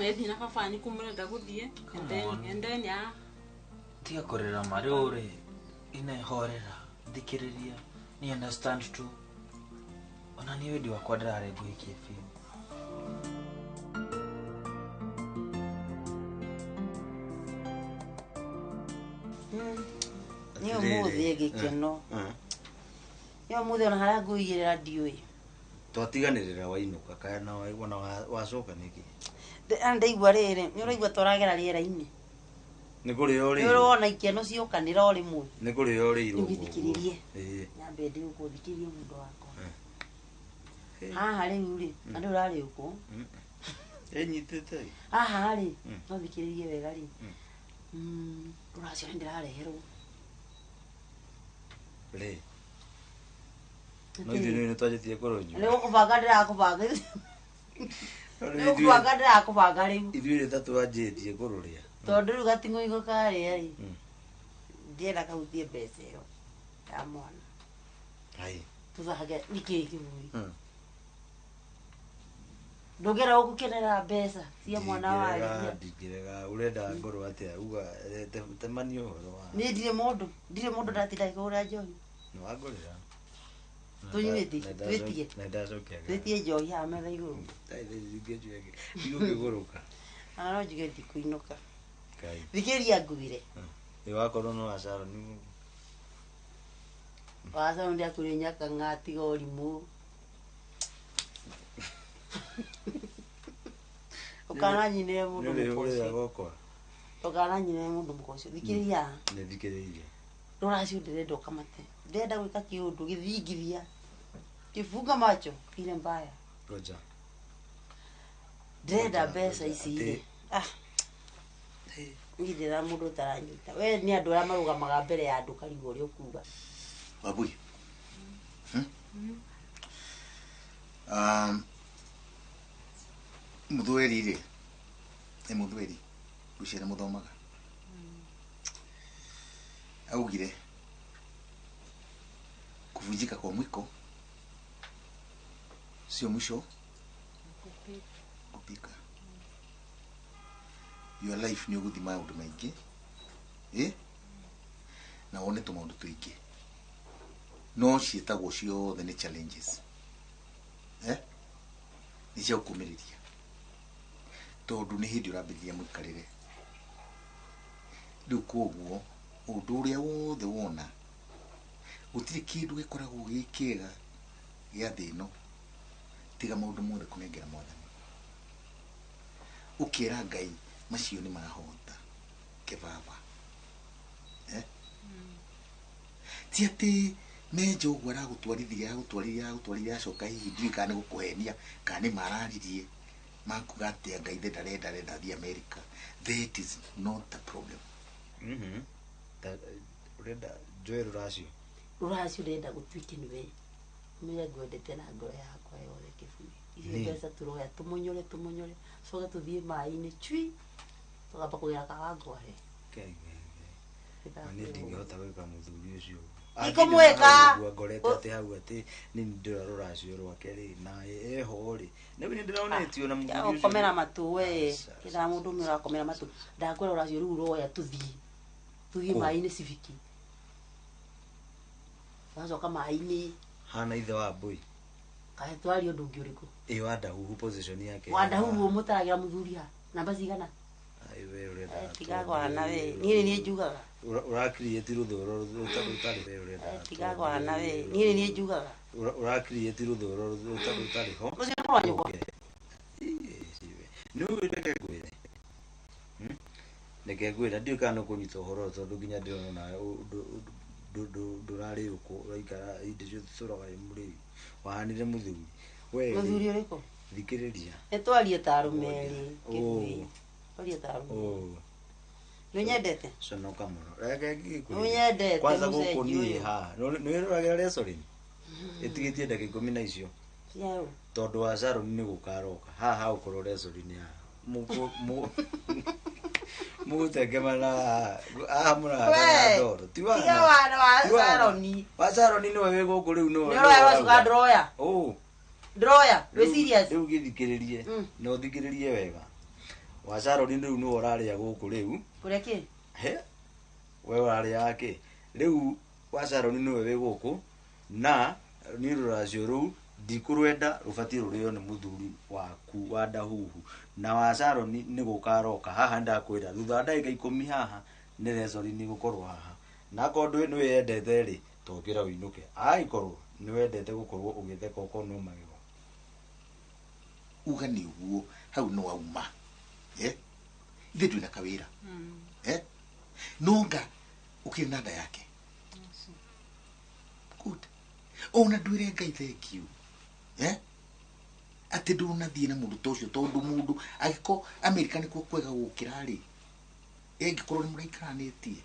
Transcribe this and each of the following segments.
Ndamethie na baba wanyu kũmũrenda gũthiĩ and Come on. then and then ya Tiga kũrĩra ma rĩu rĩ inehorera thikĩrĩria ni understand tu ona niĩ wendi wakwa ndĩrarĩ ngũhikie biũ. Nĩ ũmũthĩ gĩkeno. Nĩ ũmũthĩ ona harĩa ngũigĩrĩra ndiũĩ. Twatiganĩrĩra wainũka kaya na wona wacoka nĩkĩ? Ndaigua rĩrĩ, nĩ ũraigua tũragera rĩera-inĩ. Nĩ kũrĩa Nĩ ũrĩirwo. ũrona ikeno ciokanĩra o rĩmwe. Nĩ kũrĩa ũrĩirwo. Rĩu gĩthikĩrĩrie. Ĩĩ. Nyambe ndĩgũkũthikĩrie mũndũ wakwa. Haha rĩu rĩ, na ndũĩ ũrarĩ ũkũ. Ĩnyitĩte. Haha rĩ, no thikĩrĩrie wega rĩ. Rũracio nĩ ndĩrareherwo. Rĩ. No ithuĩ nĩ twanjĩtie kũrũnyua. Nĩ gũkũbanga ndĩrakũbanga. Nĩ gũkũbanga ndĩrakũbanga rĩu. Ithuĩ nĩ ta twanjĩtie kũrũrĩa. Tondũ rĩu gating'oing'o karĩa rĩ, ndienda kahutie mbeca ĩyo ya mwana. Hai. Tũthake nĩkĩĩ kĩbui. Ndũngĩenda gũkenera mbeca cia mwana warĩria. Ndingĩrega ũrenda ngorwo atĩa uga temania ũhoro wa. Niĩ ndirĩ mũndũ, ndirĩ mũndũ ndatinda ngĩgũra njohi. Nĩ wangũrĩra. Tũnyuĩte, twĩtie. Na ndacokia. Twĩtie njohi haha metha igũrũ. Ndigũkĩgũrũka. Na no njuge ndikũinũka. Ngai. Thikĩrĩria ngwĩre. Ĩ wakorwo no wa Sharon. Wa Sharon ndĩakũrĩ nyakang'a tiga ũrimũ. Ũkananyinĩre mũndũ Nĩ ũrĩhũrĩra mũkocio. gwakwa. Ũkananyinĩre mũndũ mũkocio. Thikĩrĩria. Nĩ thikĩrĩirie. Rũracio ndĩrenda ũkamate. Ndĩrenda gwĩka kĩũndũ gĩthingithia. Kĩbunga macho ile mbaya. Ngoja. Ndĩrenda Ngoja, mbeca ngoja, ici rĩ. atĩ- Ah. Niĩ ndĩra mũndũ ũtaranyita. We nĩ andũ arĩa marũgamaga mbere ya andũ ũkarigwo ũrĩa ũkuga. Wabui. Muthweri rĩ, nĩ muthweri ngwĩciria nĩ mũthomaga. Augire kuvunjika kwa mwiko sio mwisho kupika. Your life nĩ ũgũthiĩ maũndũ maingĩ na wone tũmaũndũ tũingĩ no ciĩtagwo ciothe nĩ challenges nĩ cia gũkũmĩrĩria tondũ nĩ hĩndĩ ũrambĩrĩria mũikarĩre. Rĩu koguo ũndũ ũrĩa wothe wona gũtirĩ kĩndũ gĩkoragwo gĩ kĩega gĩa thĩ ĩno tiga maũndũ mothe kũnengera mwathani. Ũkera Ngai macio nĩ mahota kĩbaba. Ti atĩ menja ũguo aragũtwarithia aragũtwarithia aragũtwarithia acoka hihi ndiũĩ kana nĩ gũkũhenia kana nĩ mararirie makuga atĩa Ngai the ndarenda arenda athiĩ America. That is not a problem. Ũrenda njoe rũracio? Rũracio ndĩrenda gũtuĩke nĩwe. Ũmenye ngwendete na ngoro yakwa yothe kĩbui. Icio mbeca tũroya tũmonyore tũmonyore coke tũthiĩ maĩ-inĩ cui tũkamba kũgera Kawangware. Ngai, Ngai, Ngai. Niĩ ndingĩhota gwĩka mũthuri ũcio. Ndikũmwĩka. Ũguo ngorete atĩ hau atĩ nĩ ndĩra rũracio rwake rĩ na eho rĩ. Nĩ nĩ ndĩronetio na mũthuri ũcio. Gũkomera matũ we. Aca, Kĩndaga mũndũ ũmwe ũrakomera matũ. Ndakwĩra rũracio rĩu ũroya tũthiĩ. Tũthiĩ Kũ? maĩ-inĩ cibiki. Wacoka maĩ-inĩ. Hana ithe wa mbũi. Kaĩ twaria ũndũ ũngĩ ũrĩkũ? Ĩ Wandahuhu position yake. Wandahuhu ũmũtaragĩra mũthuri ha? Namba cigana? Ai we ũrenda. Tiga kwana we. Niĩ nĩ niĩ njugaga. Ũra create rũthũro rũtarĩ we ũrenda. Tiga kwana we. Niĩ nĩ niĩ njugaga. Ũra create rũthũro rũtarĩ ho. Ũcio nĩ wa nyũkwa. Nĩ ũĩ reke ngwĩre. Reke ngwĩre ndiũĩ kana nĩ ũkũnyita ũhoro ũyũ tondũ nginya ndĩrona nawe ndũrarĩ ũkũ ũraikara hĩndĩ ciothe tũraga wĩ mũrĩu. Wahanire mũthuri. We Mũthuri ũrĩkũ? Thikĩrĩria. Nĩ twarie ta arũme erĩ, kĩbui. Twarie ta arũme. Nĩ ũnyendete? Conoka mũno. Reke ngĩkwĩre. Nĩ ũnyendete Kwanza gũkũ mũcenji niĩ ũyũ. haha. Nĩ wĩroragĩra wrestling? Ĩtigĩtie ndagĩka ikũmi na icio. Ciaũ? Tondũ wa Sharon nĩ gũka aroka. Haha hagũkorwo wrestling haha. Mũgũtengemana haha mũrahana ndoro. Ti wana. Tiga wana wa Ti wana. Sharon. Wa Sharon nĩwe wĩ gũkũ rĩu nĩwe. Nĩ ũroya wacuka ndũroya. Ũ. Ndũroya. Wĩ serious? Rĩu gĩthikĩrĩrie. Na ũthikĩrĩrie wega. Wa Sharon rĩu nĩwe ũrarĩa gũkũ rĩu. Kũrĩa kĩ? He we ũrarĩa kĩ rĩu wa Sharon nĩwe wĩ gũkũ na niĩ rũracio rũu ndikũrwenda rũbatiĩ rũrĩo nĩ mũthuri waku wa ndahuhu na wa Sharon nĩ gũka aroka haha ndakwĩra thutha wa ndagĩka 10 haha nĩ resori nĩ gũkorwo haha na akorwo ndũĩ nĩ wĩyendete rĩ tokĩra ũinũke angĩkorwo nĩ wendete gũkorwo ũgĩtheka ũkorwo no magego uga nĩ ũguo hau no wauma ithe twĩna kawĩra nonga ũkĩrĩ na nda yake good ona ndwĩre Ngai thank you atĩ ndũnathiĩ na mũndũ ta ũcio tondũ mũndũ angĩkorwo Amerika nĩkuo kwega gũkĩra rĩ ĩngĩkorwo nĩ mũraikaranĩtie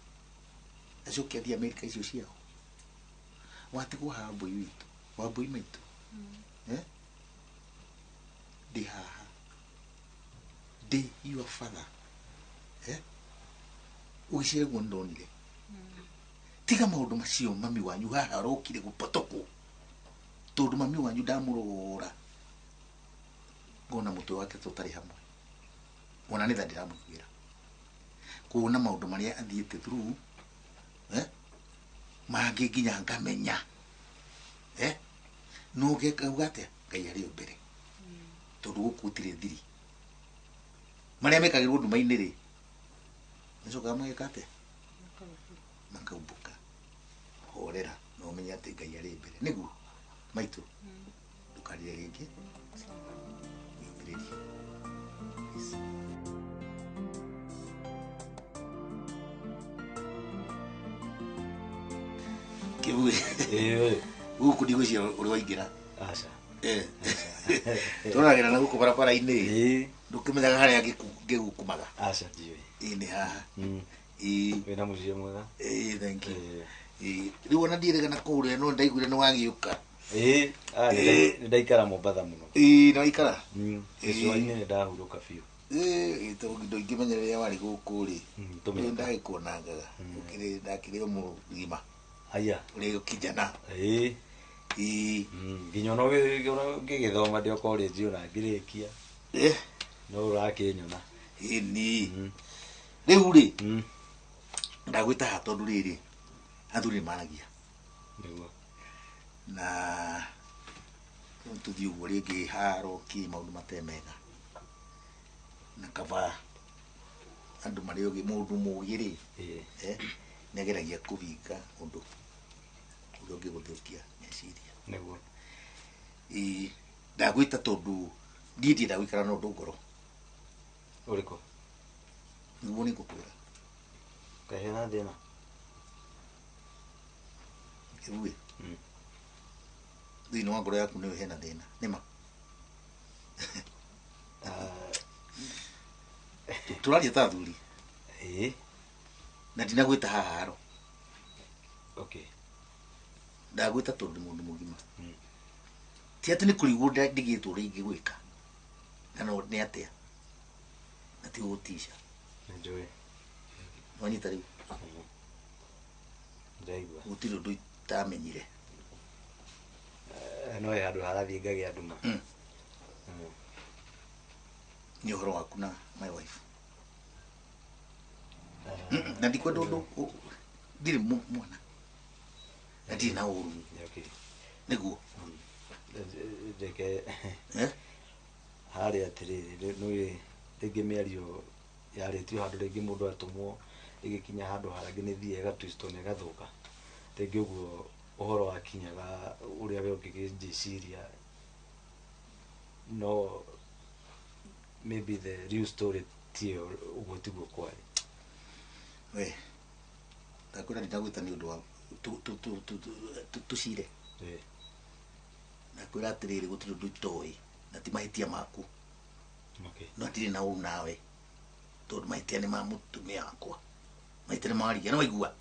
acoke athiĩ Amerika icio ciao watigwo haha mbũi witũ wa mbũi maitũ ndĩ haha ndĩ your father ũgĩciara guo nĩndonire tiga maũndũ macio mami wanyu haha arokire gũpotokwo tondũ mami wanyu ndamũrora ngona mũtwe wake tũtarĩ hamwe ona nĩ tha ndĩramũiguĩra kuona maũndũ marĩa athiĩte through mangĩ nginya ngamenya no ngekauga atĩa Ngai arĩ o mbere tondũ gũkũ gũtirĩ thiri marĩa mekagĩrwo nduma-inĩ rĩ macokaga mageka atĩa makaumbũka horera na ũmenye atĩ Ngai arĩ mbere nĩguo maitũ ndũkarĩre rĩngĩ wĩyũmĩrĩrie. Please. Kĩbui gũkũ ndigwĩciria ũrĩ waingĩra aca tũragĩra na gũkũ barabara-inĩ ndũkĩmenyaga harĩa ngĩgukumaga aca ndiũĩ ĩĩ nĩ haha wĩna mũciĩ mwega thank you rĩu ona ndiĩrĩga na kũrĩa no ndaiguire nĩ wagĩũka nĩ ndaikara Mombatha mũno nĩ waikara gĩcũa-inĩ nĩ ndahurũka biũ tondũ ndũingĩmenya rĩrĩa warĩ gũkũ rĩ rĩu ndagĩkuonangaga ndakĩrĩ o mũgima aya ũrĩ kijana nginya ona ngĩgĩthoma ndĩ o college ona ngĩrĩkia no ũrakĩnyona ĩni rĩu rĩ ndagwĩta haha tondũ rĩrĩ athuri nĩ maragia nĩguo na tũthiĩ ũguo rĩngĩ haro kĩ maũndũ mate mega na kaba andũ marĩ ogĩ mũndũ mũgĩ rĩ nĩ ageragia kũhinga ũndũ ũrĩa ũngĩgũthũkia meciria nĩguo ndagwĩta tondũ niĩ ndienda gũikara na ũndũ ngoro ũrĩkũ nĩguo nĩngũkwĩra kaĩ hena thĩna Kĩbui thĩinĩ wa ngoro yaku nĩwe hena thĩna nĩma tũraria ta athuri na ndinagwĩta haha haro okay ndagwĩta tondũ nĩ mũndũ mũgima ti atĩ nĩ kũrigwo ndigĩtwo ũrĩa ingĩgwĩka na no nĩ atĩa na ti gũgũtica nĩnjũĩ wanyita rĩu ndaigua gũtirĩ ũndũ itamenyire no he handũ harathiĩ ngagĩa nduma nĩ ũhoro waku na my wife na ndikwenda ũndũ ndirĩ mwana na ndirĩ na ũru nĩguo reke harĩa atĩrĩrĩ nĩũĩ rĩngĩ mĩario yarĩtio handũ rĩngĩ mũndũ atũmwo ĩgĩkinya handũ harangĩ nĩ thiĩ ĩgatwistwo na ĩgathũka rĩngĩ ũguo ũhoro wakinyaga ũrĩa we ũngĩkĩnjĩciria no maybe the real story ti ĩyo ũguo tiguo kwarĩ we ndakwĩra ndinagwĩta nĩ ũndũ wa tũcire ndakwĩra atĩrĩrĩ gũtirĩ ũndũ itoĩ na ti mahĩtia maku no ndirĩ na ũru nawe tondũ mahĩtia nĩ ma mũtumia wakwa mahĩtia nĩ ma warigia nĩ waigua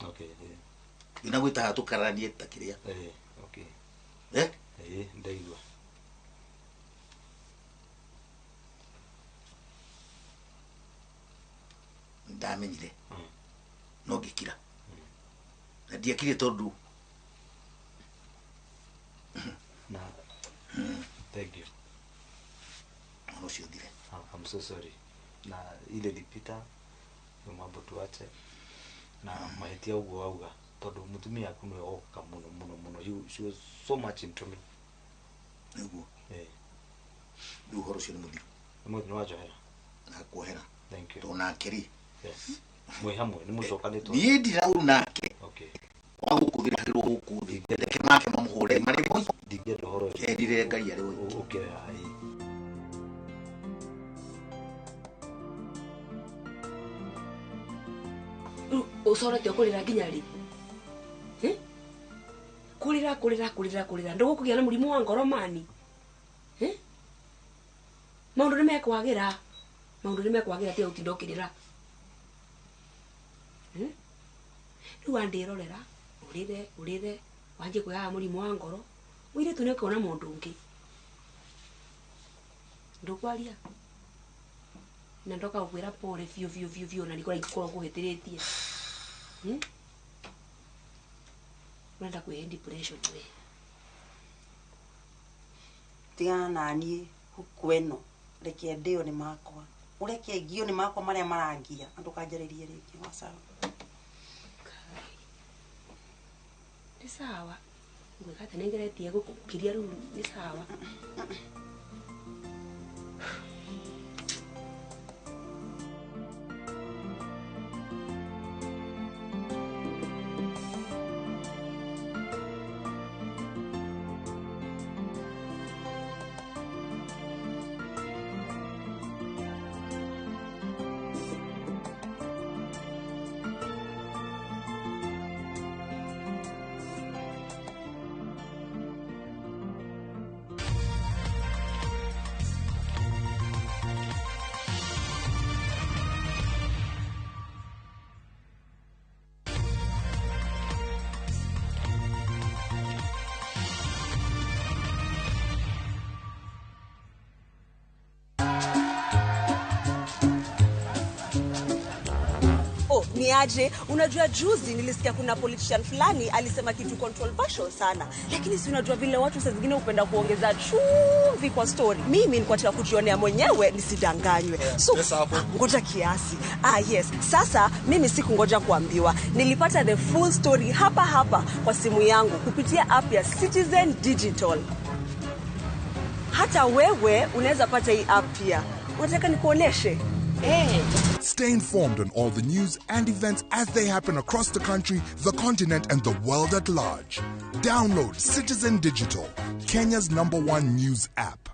ndinagwĩta haha tũkararanie ta kĩrĩa ndaigua ndamenyire no ngĩkira na ndiakire tondũ na thank you ũhoro ũcio ũthire I'm so sorry. Na ile ilipita hiyo mambo tuache na mahitia uguo wauga tondu mutumia aku niwe woka muno muno muno. She was so much into me. Niguo. Eh. Riu uhoro ucio ni muthiru. Ni muthiru wanjohera. Nakuohera. Thank you. Tondu nake ri. Yes. Mwi hamwe ni mucokanitwo. Niĩ ndirauru nake. Okay. Wa gũkũ thĩ ndahĩrwo gũkũ thĩ. Reke make mamũhũre marĩ moi. Ndingĩenda ũhoro ũcio. Erire Ngai arĩ woiki. Ũkĩre haha ĩĩ. Ucorete kurira nginya ri? Kurira kurira kurira kurira ndugukugia na murimu wa ngoro mani. Maundu ni mekwagira. Maundu ni mekwagira tiga gutinda ukirira. Riu wandirorera urire urire wanjie kwihaga murimu wa ngoro muiritu ni ukona mundu ungi. Ndukwaria na ndoka gukwira pore biu biu biu biu na nikora ikorwo nguhitiritie. Urenda kwihe depression we. Tigana na niĩ huku ĩno reke ndĩo nĩ makwa ũreke ngio nĩ makwa marĩa marangia na ndũkanjarĩrie rĩngĩ wasawa. Nĩ sawa ngwĩka atĩa nĩngeretie gũkũkiria rĩu nĩ sawa. Niaje, unajua juzi nilisikia kuna politician fulani alisema kitu controversial sana. Lakini si unajua vile watu saa zingine hupenda kuongeza chumvi kwa story. Mimi nilikuwa nataka kujionea mwenyewe nisidanganywe. So ngoja kiasi. Yes. Sasa mimi sikungoja kuambiwa. Nilipata the full story hapa hapa kwa simu yangu kupitia app ya Citizen Digital. Hata wewe unaweza pata hii app pia. Unataka nikuoneshe? Hey. Stay informed on all the news and events as they happen across the country, the continent, and the world at large. Download Citizen Digital, Kenya's #1 news app.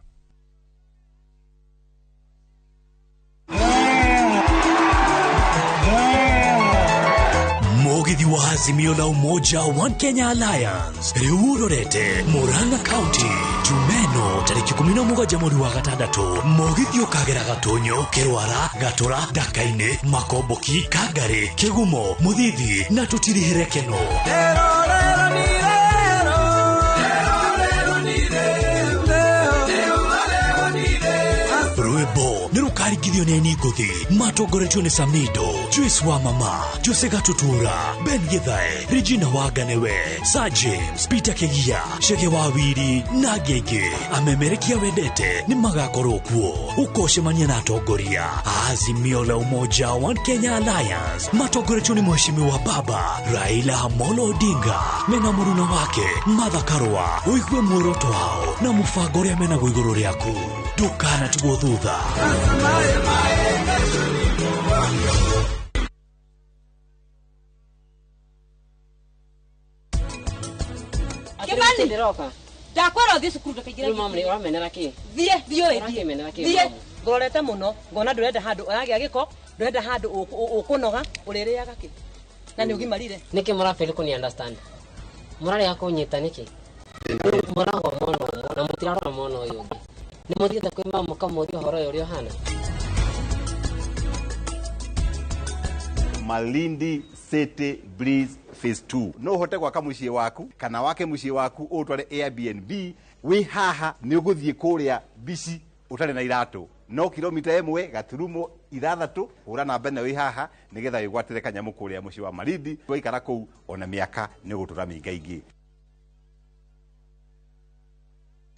Mugithi wa Azimio la Umoja One Kenya Alliance riu urorete Murang'a County Jumeno tariki 17 mweri wa gatandatũ. Mugithi ukagera Gatunyu, Kirwara, Gatura, Ndakaini, Makomboki, Kangari, Kigumo, Muthithi na tutirihere keno. Rwimbo nĩ rũkaringithio nĩ aini ngũthi matongoretio nĩ Samido, Joyce wa Mama, Jose Gatutura, Ben Githae, Regina Wanganewe, Sir James, Peter Kegia, Chege wa Wiri na angĩ aingĩ. Amemerekia wendete nĩ magakorwo kuo. Ũkocemania na atongoria Azimio la Umoja One Kenya Alliance matongoretio nĩ Mheshimiwa Baba Raila Amolo Odinga mena mũruna wake Martha Karua. Ũigue muoroto wao na mũbango ũrĩa menaguo igũrũ rĩaku. Ndũkanatigwo thutha. Kimani ndakwĩra ũthiĩ cukuru ndũkaingĩre. Rĩu mama ũramenera kĩ? Thiĩ thiĩ ũyũ Ũrakĩmenera kĩ? Thiĩ ngorete mũno ngona ndũrenda handũ ũragĩa gĩko ndũrenda handũ ũkũnoga ũrĩrĩaga kĩ na nĩ ũgimarire. Nĩkĩ mũrabĩrĩ kũni understand? Mũrarega kũnyita nĩkĩ? Mũragwa mwena ũmwe na mũtirarora mwena ũyũ ũngĩ. Nĩ mũthiĩte kwĩ mama mũkamũria ũhoro ũyũ ũrĩa ũhana? Malindi City Breeze Phase 2. No uhote gwaka muciĩ waku kana wake muciĩ waku ũtware Airbnb wĩ haha nĩ ũgũthiĩ kũrĩa bici ũtarĩ na iratũ no kilomita 1 gaturumo 6 hũra namba ĩno wĩ haha nĩgetha wĩgwatĩre kanyamũ kũrĩa mũciĩ wa Malindi. Waikara kũu ona mĩaka nĩ ũgũtũra mĩingaingĩ.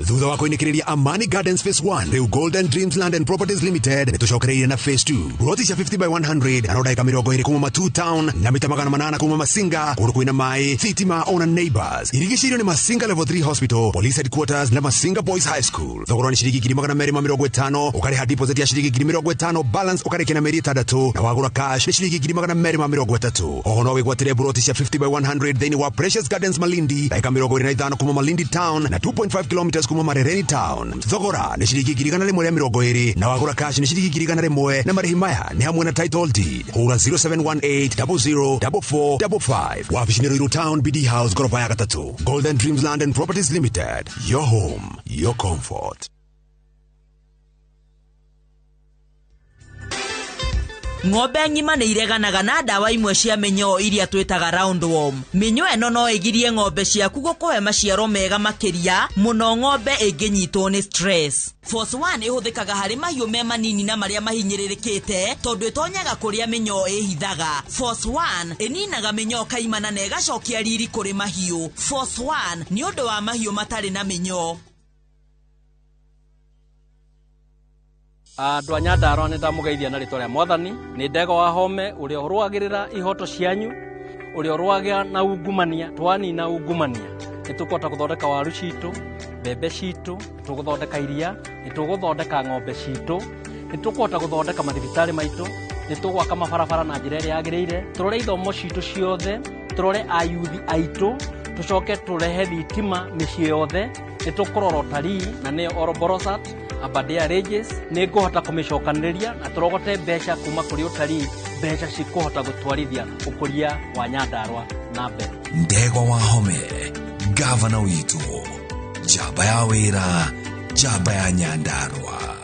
Thutha wa kũinĩkĩrĩria Amani Gardens Phase 1, rĩu Golden Dreams Land and Properties Limited nĩ tũcokereirie na Phase 2. Ploti cia 50 by 100 na ndagĩka 20 kuma Matu Town na mita 800 kuma Masinga, kũndũ kwĩna maĩ, thitima ona neighbors. Irigicĩirio nĩ Masinga Level 3 Hospital, Police Headquarters na Masinga Boys High School. Thogora nĩ ciringi 250,000, ũkarĩha deposit ya ciringi 50,000, balance ũkarĩkia na mĩeri 6, na wagũra cash nĩ ciringi 230,000. Oho no wĩgwatĩre ploti cia 50 by 100 thĩinĩ wa Precious Gardens Malindi, ndagĩka 25 kuma Malindi Town na 2.5 km kuma Marereni Town. Thogora nĩ ciringi 120,000 na wagũra cash nĩ ciringi 100,000, na marĩhi maya nĩ hamwe na title deed. Hũra 0718 00 4455. Wabici nĩ Ruiru Town, BD House, goroba ya 3. Golden Dreams Land and Properties Limited. Your home, your comfort. Ng'ombe ng'ima nĩ ireganaga na ndawa imwe cia mĩnyoo iria twĩtaga roundworm. Mĩnyoo ĩno no ĩgirie ng'ombe ciaku gũkũhe maciaro mega makĩria mũno ng'ombe ĩngĩnyitwo nĩ stress. Force 1 ĩhũthĩkaga harĩ mahiũ me manini na marĩa mahinyĩrĩrĩkĩte tondũ ĩtonyaga kũrĩa mĩnyoo ĩhithaga. Force 1 ĩninaga mĩnyoo kaimana na ĩgacokia riri kũrĩ mahiũ. Force 1 nĩ ũndũ wa mahiũ matarĩ na mĩnyoo. Andũ a Nyandarua nĩ ndamũgeithia na rĩtwa rĩa Mwathani. Nĩ Ndegwa wa Home ũrĩa ũrũagĩrĩra ihoto cianyu, ũrĩa ũrũagĩra na ungumania. Twanina ungumania nĩ tũkũhota gũthondeka waru citũ, mbembe citũ, tũgũthondeka iria, nĩ tũgũthondeka ng'ombe citũ, nĩ tũkũhota gũthondeka mathibitarĩ maitũ, nĩ tũgwaka mabarabara na njĩra ĩrĩa yagĩrĩire, tũrore ithomo citũ ciothe, tũrore ayuthi aitũ, tũcoke tũrehe thitima mĩciĩ yothe, nĩ tũkũrora ũtarii na nĩyo Oroborosat, Aberdare Ranges, nĩ ngũhota kũmĩcokanĩrĩria na tũrogote mbeca kuma kũrĩ ũtarii, mbeca cikũhota gũtwarithia ũkũria wa Nyandarua na mbere. Ndegwa wa Home, gavana witũ, njamba ya wĩra, njamba ya Nyandarua.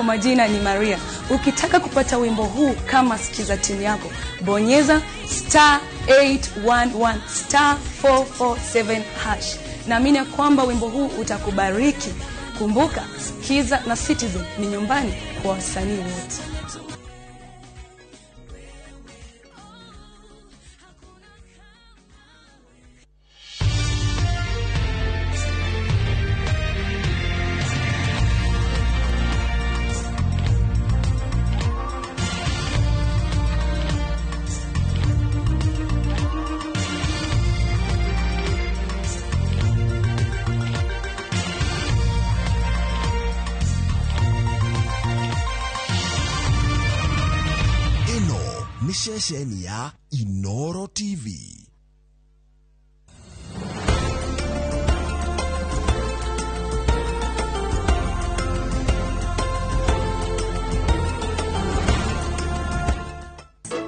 Majina ni Maria. Ukitaka kupata wimbo huu kama sikiza timu yako, bonyeza star 811 star 447 hash. Naamini kwamba wimbo huu utakubariki. Kumbuka, Sikiza na Citizen ni nyumbani kwa wasanii wote. Ceceni ya Inoro TV.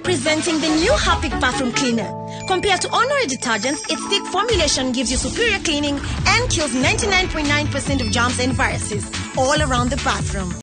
Presenting the new Harpic bathroom cleaner. Compared to ordinary detergents, its thick formulation gives you superior cleaning and kills 99.9% of germs and viruses all around the bathroom.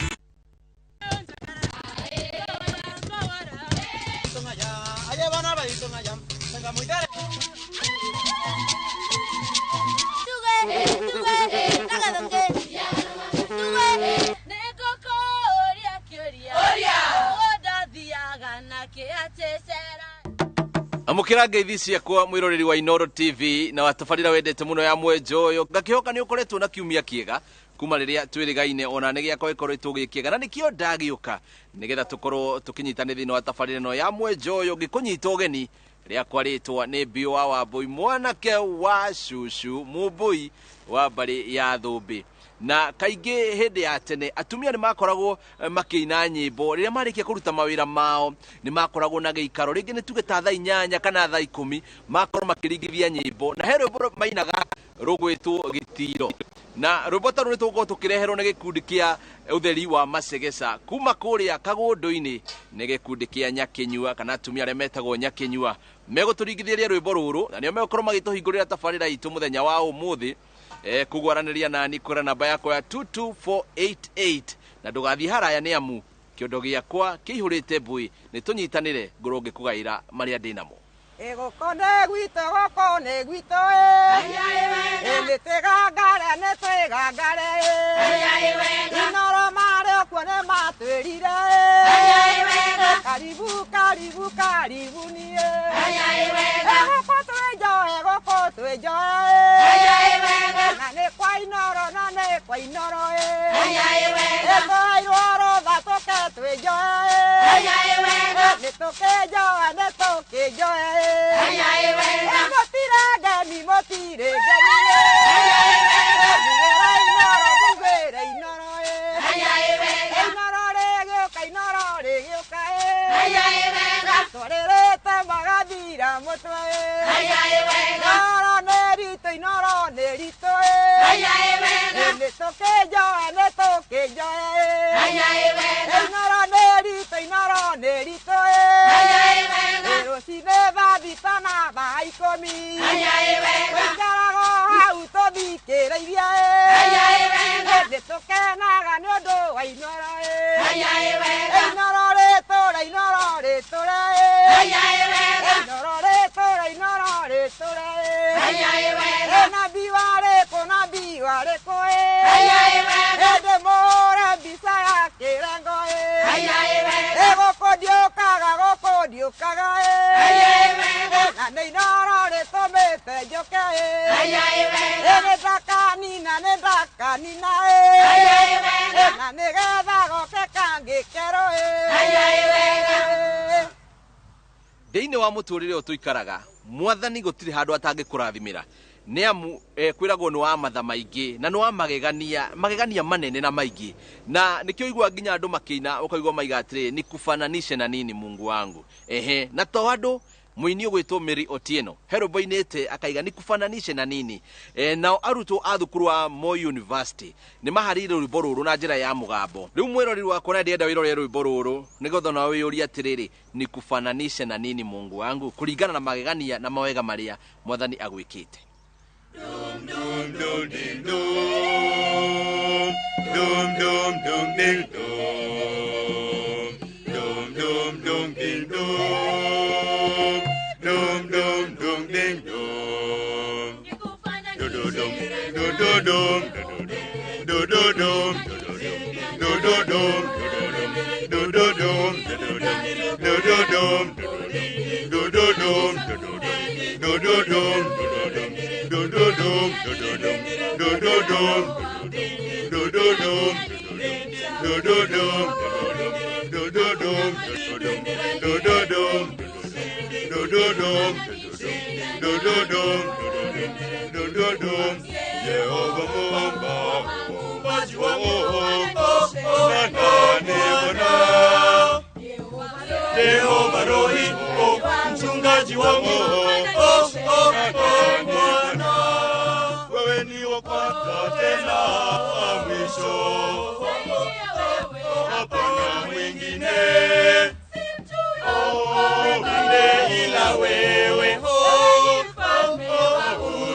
Amukira ngeithi ciakwa mwiroreri wa Inoro TV na watabarira wendete muno ya mwenjoyo. Ngakihoka ni ukoretwo na kiumia kiega kuma riria twirigaine ona nĩ gĩakwa gĩkoretwo gĩ kĩega na nĩkĩo ndagĩũka nĩgetha tũkorwo tũkĩnyitanĩ thĩinĩ wa tabarĩra ĩno ya mwenjoyo. Ngĩkũnyita ũgeni rĩakwa rĩtwa nĩ Mbio wa Wambũi, mwanake wa cucu mũmbũi wa mbarĩ ya Thũmbĩ. Na kaingĩ hĩndĩ ya tene atumia nĩ makoragwo makĩina nyĩmbo rĩrĩa marĩkia kũruta mawĩra mao, nĩ makoragwo na gĩikaro rĩngĩ nĩ tuge ta thaa 8 kana thaa 10, makorwo makĩringithia nyĩmbo na he rwĩmbo mainaga rũgwĩtwo gĩtiro. Na rwĩmbo ta rũrũ nĩ tũgũkorwo tũkĩreherwo nĩ gĩkundi kĩa ũtheri wa Macegeca kuma kũrĩa Kagũndũ-inĩ, nĩ gĩkundi kĩa Nyakĩnyua kana atumia arĩa metagwo Nyakĩnyua. Megũtũringithĩria rwĩmbo rũrũ na nĩo megũkorwo magĩtũhingũrĩra tabarĩra itũ mũthenya wa ũmũthĩ. Kugwaranĩria nani kũra namba yakwa ya 22488 na ndũgathiĩ haraya nĩ amu kĩondo gĩakwa kĩihũrĩte mbui. Nĩ tũnyitanĩre ngorwo ngĩkũgaĩra marĩa ndĩ namo. Gũkũ nĩ gwitũ, gũkũ nĩ gwitũ ĩ, nĩ twĩgangare, nĩ twĩgangare ĩ, Inoro marĩ okuo nĩ matwĩrire ĩ, karibu karibu karibu niĩ, gũkũ twĩ njoe, gũkũ twĩ njoe ĩ, na nĩ kwa Inoro, na nĩ kwa Inoro ĩ, tũheirwo rũtha tũke twĩ njoe ĩ, nĩ tũkĩnjoe, nĩ tũkĩnjoe ĩ, mũtirĩ ngemi, mũtirĩ ngemi ĩ, mbugĩra Inoro, mbugĩra Inoro ĩ, Inoro rĩgĩũka, Inoro rĩgĩũka ĩ, twarĩrĩte magathira mũtwe ĩ, Inoro nĩ ritũ, Inoro nĩ ritũ ĩ, nĩ tũkĩnjoe, nĩ tũkĩnjoe ĩ, Inoro nĩ ritũ, Inoro nĩ ritũ ĩ, rũcinĩ thaa thita na thaa ikũmi tũikaraga hau tũthikĩrĩirie ĩ, nĩ tũkenaga nĩ ũndũ wa Inoro ĩ, Inoro rĩtũre, Inoro rĩtũre ĩ, Inoro rĩtũre, Inoro rĩtũre ĩ, nabii warĩkũ, nabii warĩkũ ĩ, ndĩmũhũre mbica ya kĩrengo ĩ, gũkũ ndiũkaga, gũkũ ndiũkaga ĩ, na nĩ Inoro rĩtũmĩte njũke ĩ, nĩ ndakanina, nĩ ndakanina ĩ, na nĩgetha goke kangĩ kerũ ĩ. Thĩinĩ wa mũtũrĩre ũyũ tũikaraga, mwathani gũtirĩ handũ atangĩkũrathimĩra, nĩ amu kwĩragwo nĩ wa matha maingĩ na nĩ wa magegania, magegania manene na maingĩ, na nĩkĩo ũiguaga nginya andũ makĩina ũkaigua maiga atĩrĩ, nikufananishe na nini Mungu wangu. Ehe, na to andũ mũini ũgwĩtwo Mary Otieno he rwĩmbo ainĩte akaiga nikufananishe na nini. Nao arutwo a thukuru wa Moi University nĩ maharĩire rwĩmbo rũrũ na njĩra ya mũgambo. Rĩu mwĩroreri wakwa na ndĩrenda wĩrorere rwĩmbo rũrũ nĩgetha nawe wĩyũrie atĩrĩrĩ, nikufananishe na nini Mungu wangu, kũringana na magegania na mawega marĩa mwathani agwĩkĩte. Dum dum ding dum, dum dum dum ding dum, dum dum dum ding dum, dum dum dum ding dum, do do dum, do do dum, do do dum, do do dum, do do dum, do do dum, do do dum, do do dum, do do dum, do do dum, do do dum, do do dum, do do dum, do do dum, do do dum, do do dum, do do dum, do do dum. Yehova Muumba, muumbaji wa na nani Bwana, Yehova Rohi, mchungaji wangu, na nani Bwana, wewe ni wa kwanza tena wa mwisho, hapana mwingine, mwingine ila wewe,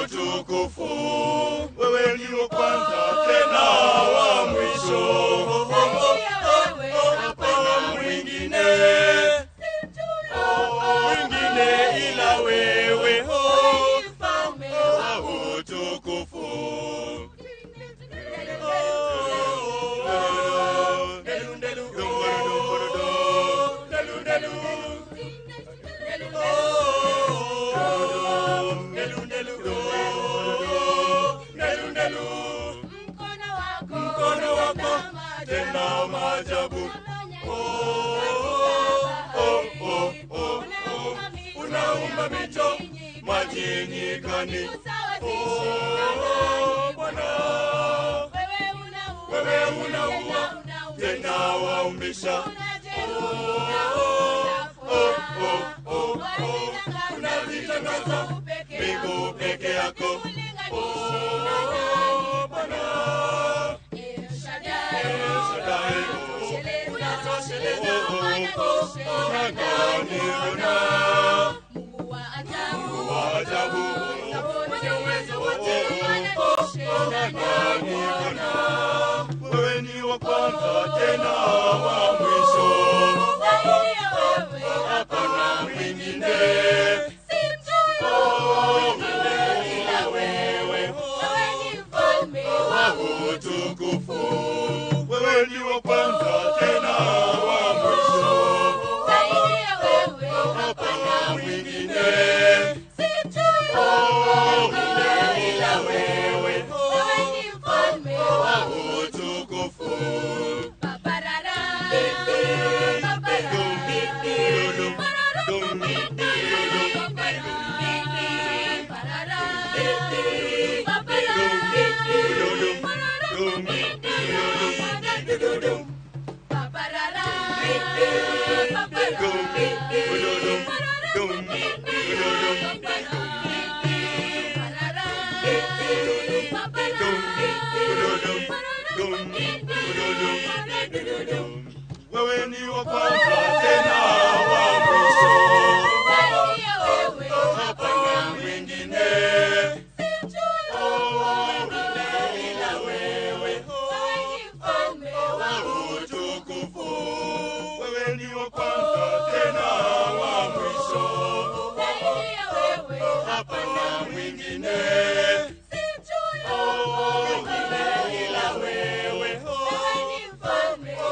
utukufu, wewe ni wa kwanza tena wa mwisho, hapana mwingine, mwingine ila wewe, utukufu. Mkono wako tena maajabu, unaumba mito maji nyikani, Bwana wewe unaua tena waumbisha, unazitangaza mbingu peke yako, Bwana El Shaddai, unatosheleza na nani Bwana, Mungu wa ajabu, mwenye uwezo wote, na nani Bwana, wewe ni wa kwanza tena wa mwisho, hapana mwingine. Wewe ni wa kwanza tena wa mwisho, hapana mwingine ila wewe, wa utukufu. Wewe ni wa kwanza tena wa mwisho, hapana mwingine ila wewe,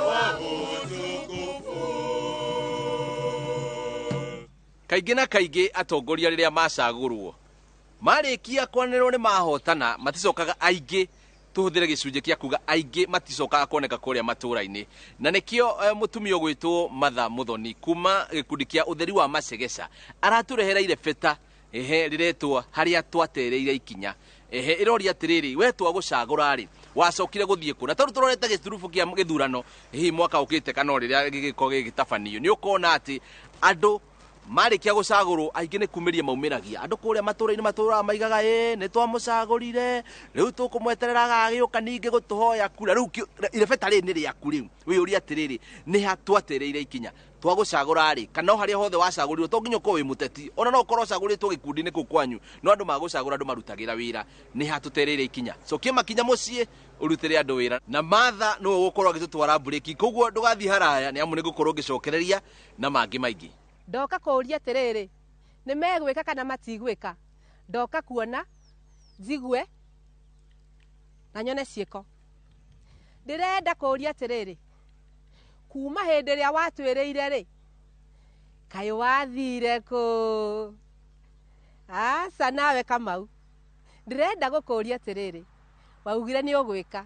wa utukufu. Kaingĩ na kaingĩ atongoria rĩrĩa macagũrwo marĩkia kwanĩrĩrwo nĩ mahotana maticokaga aingĩ tũhũthĩre gĩcunjĩ kĩa kuga aingĩ maticokaga kuoneka kũrĩa matũũra-inĩ na nĩkĩo mũtumia ũgwĩtwo Martha Muthoni kuma gĩkundi kĩa ũtheri wa Macegeca aratũrehera irebeta ehe rĩretwo harĩa twatereire ikinya ehe ĩroria atĩrĩrĩ we twagũcagũra rĩ wacokire gũthiĩ kũ na tondũ tũrorete gĩturubu kĩa gĩthurano hihi mwaka ũkĩte kana o rĩrĩa gĩgĩkorwo gĩgĩtabanio nĩ ũkona atĩ andũ marĩkia gũcagũrwo aingĩ nĩ kumĩria maumĩragia andũ kũrĩa matũũra-inĩ matũũraga maigaga ĩ nĩ twamũcagũrire rĩu tũkũmweterera agagĩũka ningĩ gũtũhoya kura rĩu irebeta rĩrĩ nĩ rĩaku rĩu wĩyũrie atĩrĩrĩ nĩ ha twatereire ikinya twagũcagũra rĩ kana o harĩa hothe wacagũrirwo to nginya ũkorwo wĩ mũteti ona no ũkorwo ũcagũrĩtwo gĩkundi-inĩ kũu kwanyu no andũ magũcagũra andũ marutagĩra wĩra nĩ ha tũtereire ikinya cokia makinya mũciĩ ũrutĩre andũ wĩra na Martha nĩwe ũgũkorwo agĩtũtwara mburĩki koguo ndũgathiĩ haraya nĩ amu nĩ ngũkorwo ngĩcokereria na mangĩ maingĩ. Ndoka kũũria atĩrĩrĩ nĩ megwĩka kana matigwĩka ndoka kuona njigue na nyone ciĩko ndĩrenda kũũria atĩrĩrĩ kuma hĩndĩ ĩrĩa watwĩrĩire rĩ kaĩ wathire kũ aca nawe Kamau ndĩrenda gũkũũria atĩrĩrĩ waugire nĩ ũgwĩka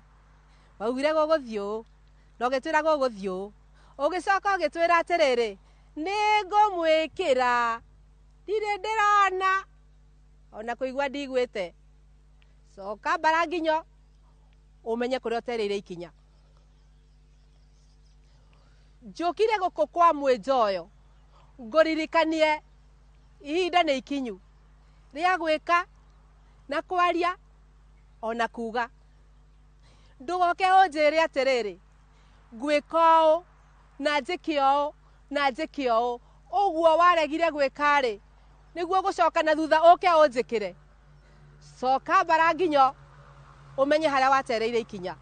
waugire gũgũthiĩ ũũ na ũgĩtwĩra gũgũthiĩ ũũ ũgĩcoka ũgĩtwĩra atĩrĩrĩ nĩ ngũmwĩkĩra ndirĩ ndĩrona ona kũigua ndigwĩte coka mbara nginyo ũmenye kũrĩa ũtereire ikinya njũkire gũkũ kwa Mwĩnjoyo ngũririkanie ihinda nĩ ikinyu rĩa gwĩka na kwaria ona kuga ndũgoke ũnjĩre atĩrĩrĩ ngwĩka ũũ na njĩke ũũ na njĩke ũũ ũguo waregire gwĩka rĩ nĩguo gũcoka na thutha ũke ũnjĩkĩre coka mbara nginyo ũmenye harĩa watereire ikinya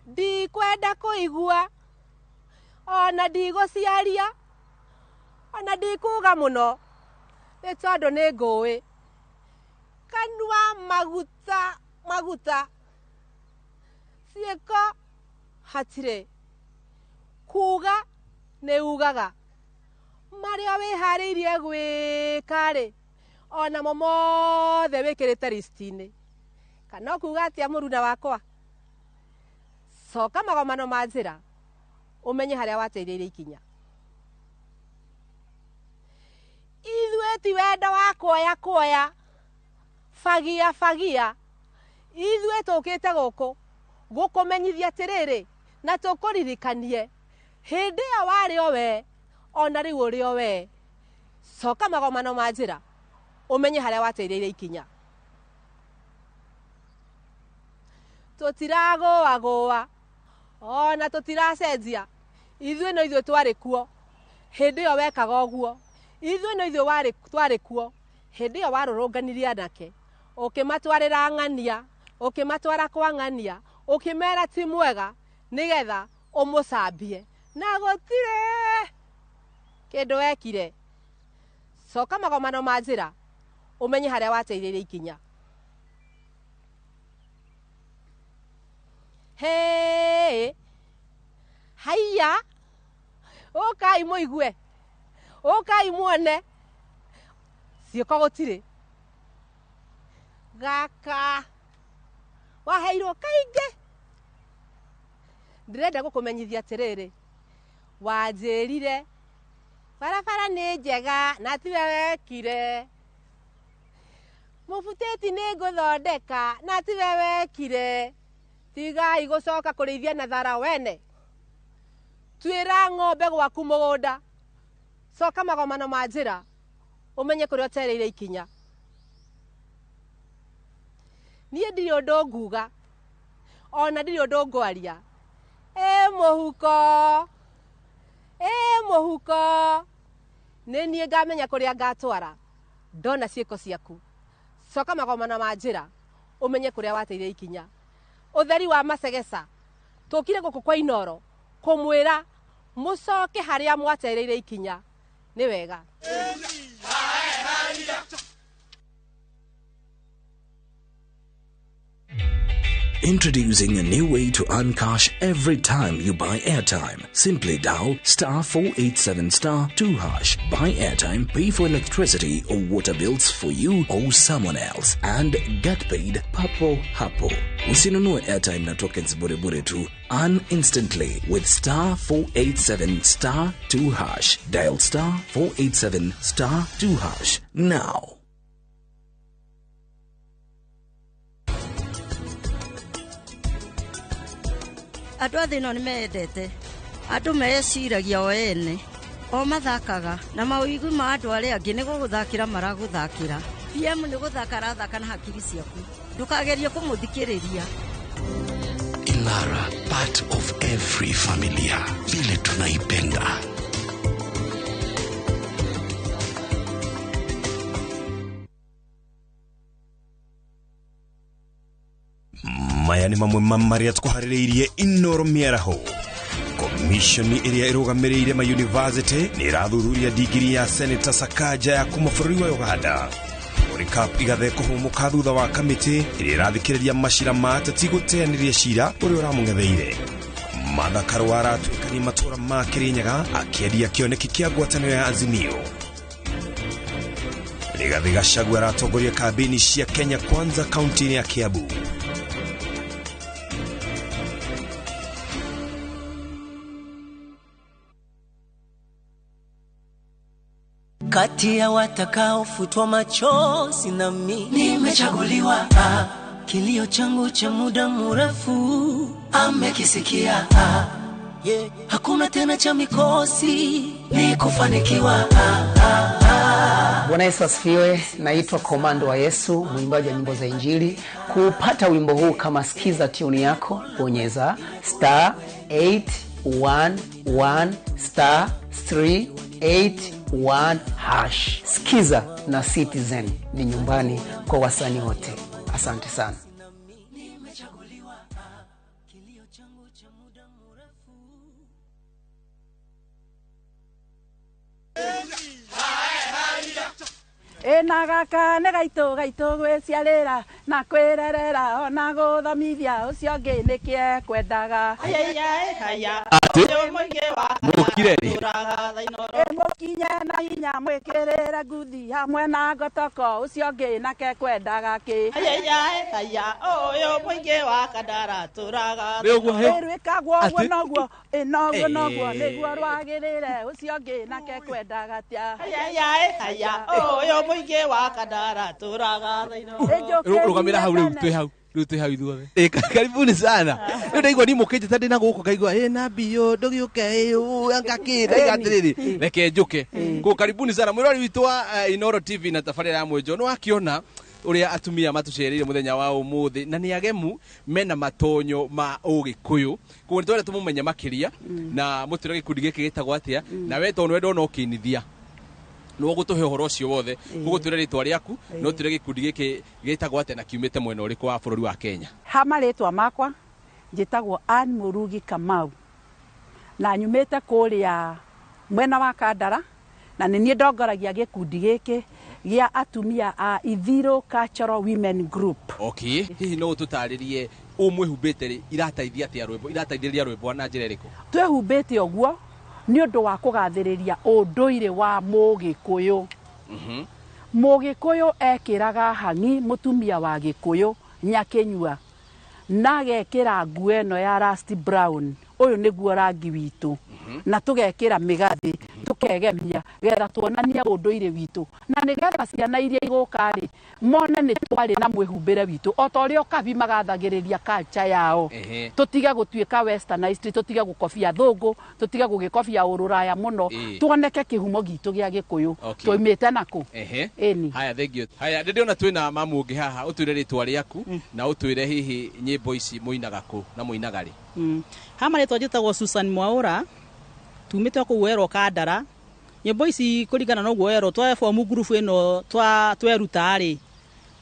ndikwenda kũigua ona ndigũciaria ona ndikuga mũno nĩ tondũ nĩ ngũĩ kanua maguta maguta ciĩko hatirĩ kuga nĩ ugaga marĩa wĩharĩirie gwĩka rĩ onamo mothe wĩkĩrĩte listi-inĩ kana ũkuga atĩa mũruna wakwa coka magomano ma njĩra ũmenye harĩa wateithĩire ikinya ithuĩ ti wendo wa kuoya kuoya fagia fagia ithuĩ tũkĩte gũkũ gũkũmenyithia atĩrĩrĩ na tũkũririkanie hĩndĩ ĩyo warĩ o we ona rĩu ũrĩ o we coka magomano ma njĩra ũmenye harĩa wateithĩire ikinya tũtiragũagũa ona tũtiracenjia ithuĩ no ithuĩ twarĩ kuo hĩndĩ ĩyo wekaga ũguo ithuĩ no ithuĩ twarĩ kuo hĩndĩ ĩyo warũrũnganirie anake ũkĩmatwarĩra ng'ania ũkĩmatwara kwa ng'ania ũkĩmera ti mwega nĩgetha ũmũcambie na gũtirĩ kĩndũ wekire coka magomano ma njĩra ũmenye harĩa wateithĩire ikinya Hey, haiya ũkai mũigue ũkai muone ciĩko gũtirĩ gaka waheirwo kaingĩ ndĩrenda gũkũmenyithia atĩrĩrĩ wanjĩrire barabara nĩ njega na tiwe wekire mũbutĩti nĩ ngũthondeka na tiwe wekire tigai gũcoka kũrĩithia na thara wene Tuĩra ng'ombe gwaku mũgũnda, coka magomano ma njĩra, ũmenye kũrĩa ũtereire ikinya. Niĩ ndirĩ ũndũ nguga, ona ndirĩ ũndũ ngwaria. Ĩ mũhuko, ĩ mũhuko, nĩ niĩ ngamenya kũrĩa ngatwara ndona ciĩko ciaku. Coka magomano ma njĩra, ũmenye kũrĩa wateire ikinya. Ũtheri wa macegeca, tũkire gũkũ kwa Inooro kũmwĩra mũcoke harĩa mwatereire ikinya. Nĩ wega. Introducing a new way to earn cash every time you buy airtime. Simply dial star 487 star 2 hash. Buy airtime, pay for electricity or water bills for you or someone else, and get paid papo hapo. Usinunue airtime na tokens bure bure tu. Earn instantly with star 487 star 2 hash. Dial star 487 star 2 hash now. Andũ a thĩ ĩno nĩ mendete andũ meciragia o ene o mathakaga na mawĩigwi ma andũ arĩa angĩ nĩ gũgũthakĩra maragũthakĩra. PM nĩ gũthaka arathaka na hakiri ciaku, ndũkagerie kũmũthikĩrĩria. Ilara, part of every familia, vile tunaipenda. Maya nĩ mamwe ma marĩa tũkũharĩrĩirie Inooro mĩaraho. Komishoni ĩrĩa ĩrũgamĩrĩire ma university nĩ ĩrathuthuria ndigiri ya Senator Sakaja ya kuma bũrũri wa Uganda. Polycarp Igathe kũhũmũka thutha wa kamĩtĩ ĩrĩa ĩrathikĩrĩria macira ma ateti gũteanĩria cira ũrĩa ũramũng'etheire. Martha Karua aratuĩkania matũũra ma Kĩrĩnyaga akĩendia kĩoneki kĩa ngwatanĩro ya Azimio. Rigathi Gachagua aratongoria kambĩini cia Kenya Kwanza kaunti-inĩ ya Kiambu. Kati ya watakaofutwa machozi na mimi nimechaguliwa. Kilio changu cha muda mrefu amekisikia. Yeah. Hakuna tena cha mikosi ni kufanikiwa. Bwana Yesu asifiwe. Naitwa Komando wa Yesu, mwimbaji wa nyimbo za Injili. Kupata wimbo huu kama sikiza tune yako, bonyeza star 811 star 381 hash. Sikiza na Citizen ni nyumbani kwa wasanii wote. Asante sana. Ena gaka nĩ gaitũ gaitũ gwĩciarĩra na kwĩrerera ona gũthomithia ũcio ũngĩ nĩkĩe kwendaga. Mũkire rĩ? Mũkinye na hinya mwĩkĩrĩre nguthi hamwe na ngotoko ũcio ũngĩ nake kwendaga kĩ. Ĩrwĩkagwo ũguo noguo ĩnoguo noguo nĩguo rwagĩrĩre ũcio ũngĩ nake kwendaga tia. Rũgamĩra hau rĩu twĩ hau rĩu twĩ hau ithuothe. Karibuni sana. Rĩu ndaigua ni mũkĩnjĩta ndĩ na gũkũ ngaigua ĩ na mbio ndũgĩũke ĩ ngakĩ ndaiga atĩrĩrĩ reke njũke. Kũ karibuni sana mwĩrori witũ wa Inooro TV na tabarĩra ya Mwenjo. Nĩ wakĩona ũrĩa atumia matũcereire mũthenya wa ũmũthĩ na nĩ agemu mena matonyo ma ũgĩkũyũ. Koguo nĩ twenda tũmũmenye makĩria na mũtwĩre gĩkundi gĩkĩ gĩtagwo atĩa na we tondũ nĩwe ndona ũkĩinithia no gũtũhe ũhoro ũcio wothe gũgũtwĩra rĩtwa rĩaku no twĩre gĩkundi gĩkĩ gĩtagwo atĩa na kiumĩte mwena ũrĩkũ wa bũrũri wa Kenya. Ha marĩtwa makwa njĩtagwo Ann Mũrugi Kamau na nyumĩte kũrĩa mwena wa Kandara na nĩ niĩ ndongoragia gĩkundi gĩkĩ gĩa atumia a Ithiro Cultural Women Group. Okay, hihi no ũtũtarĩrie ũmwĩhumbĩte rĩ irateithia atĩa rwĩmbo irateithĩrĩria rwĩmbo na njĩra ĩrĩkũ? Twĩhumbĩte ũguo nĩ ũndũ wa kũgathĩrĩria ũndũire wa Mũgĩkũyũ. Mũgĩkũyũ ekĩraga hang'i mũtumia wa Gĩkũyũ nyakĩnyua na agekĩra nguo ĩno ya rust brown. Ũyũ nĩguo rangi witũ na tũgekĩra mĩgathĩ Tũkegemia getha tuonanie ũndũire witũ, na nĩgetha ciana iria igũka rĩ mone nĩ twarĩ na mwĩhumbĩre witũ, o ta ũrĩa Okabi magathagĩrĩria culture yao. Tũtige gũtuĩka westernized, tũtige gũkobia thũngũ, tũtige gũgĩkobia ũrũraya mũno. Tuoneke kĩhumo gitũ gĩa Gĩkũyũ. Tũimĩte nakũ. Ĩni. Haya, thank you. Haya, ndĩrona twĩna mamu ũngĩ haha. Ũtwĩre rĩtwa rĩaku na ũtwĩre hihi nyĩmbo ici mũinaga kũ na mũinaga rĩ. Ha marĩtwa njĩtagwo Susan Mwaũra, tumĩte kũu Werũ Kandara. Nyĩmbo ici kũringana na ũguo werũ twa form group ĩno tweruta rĩ,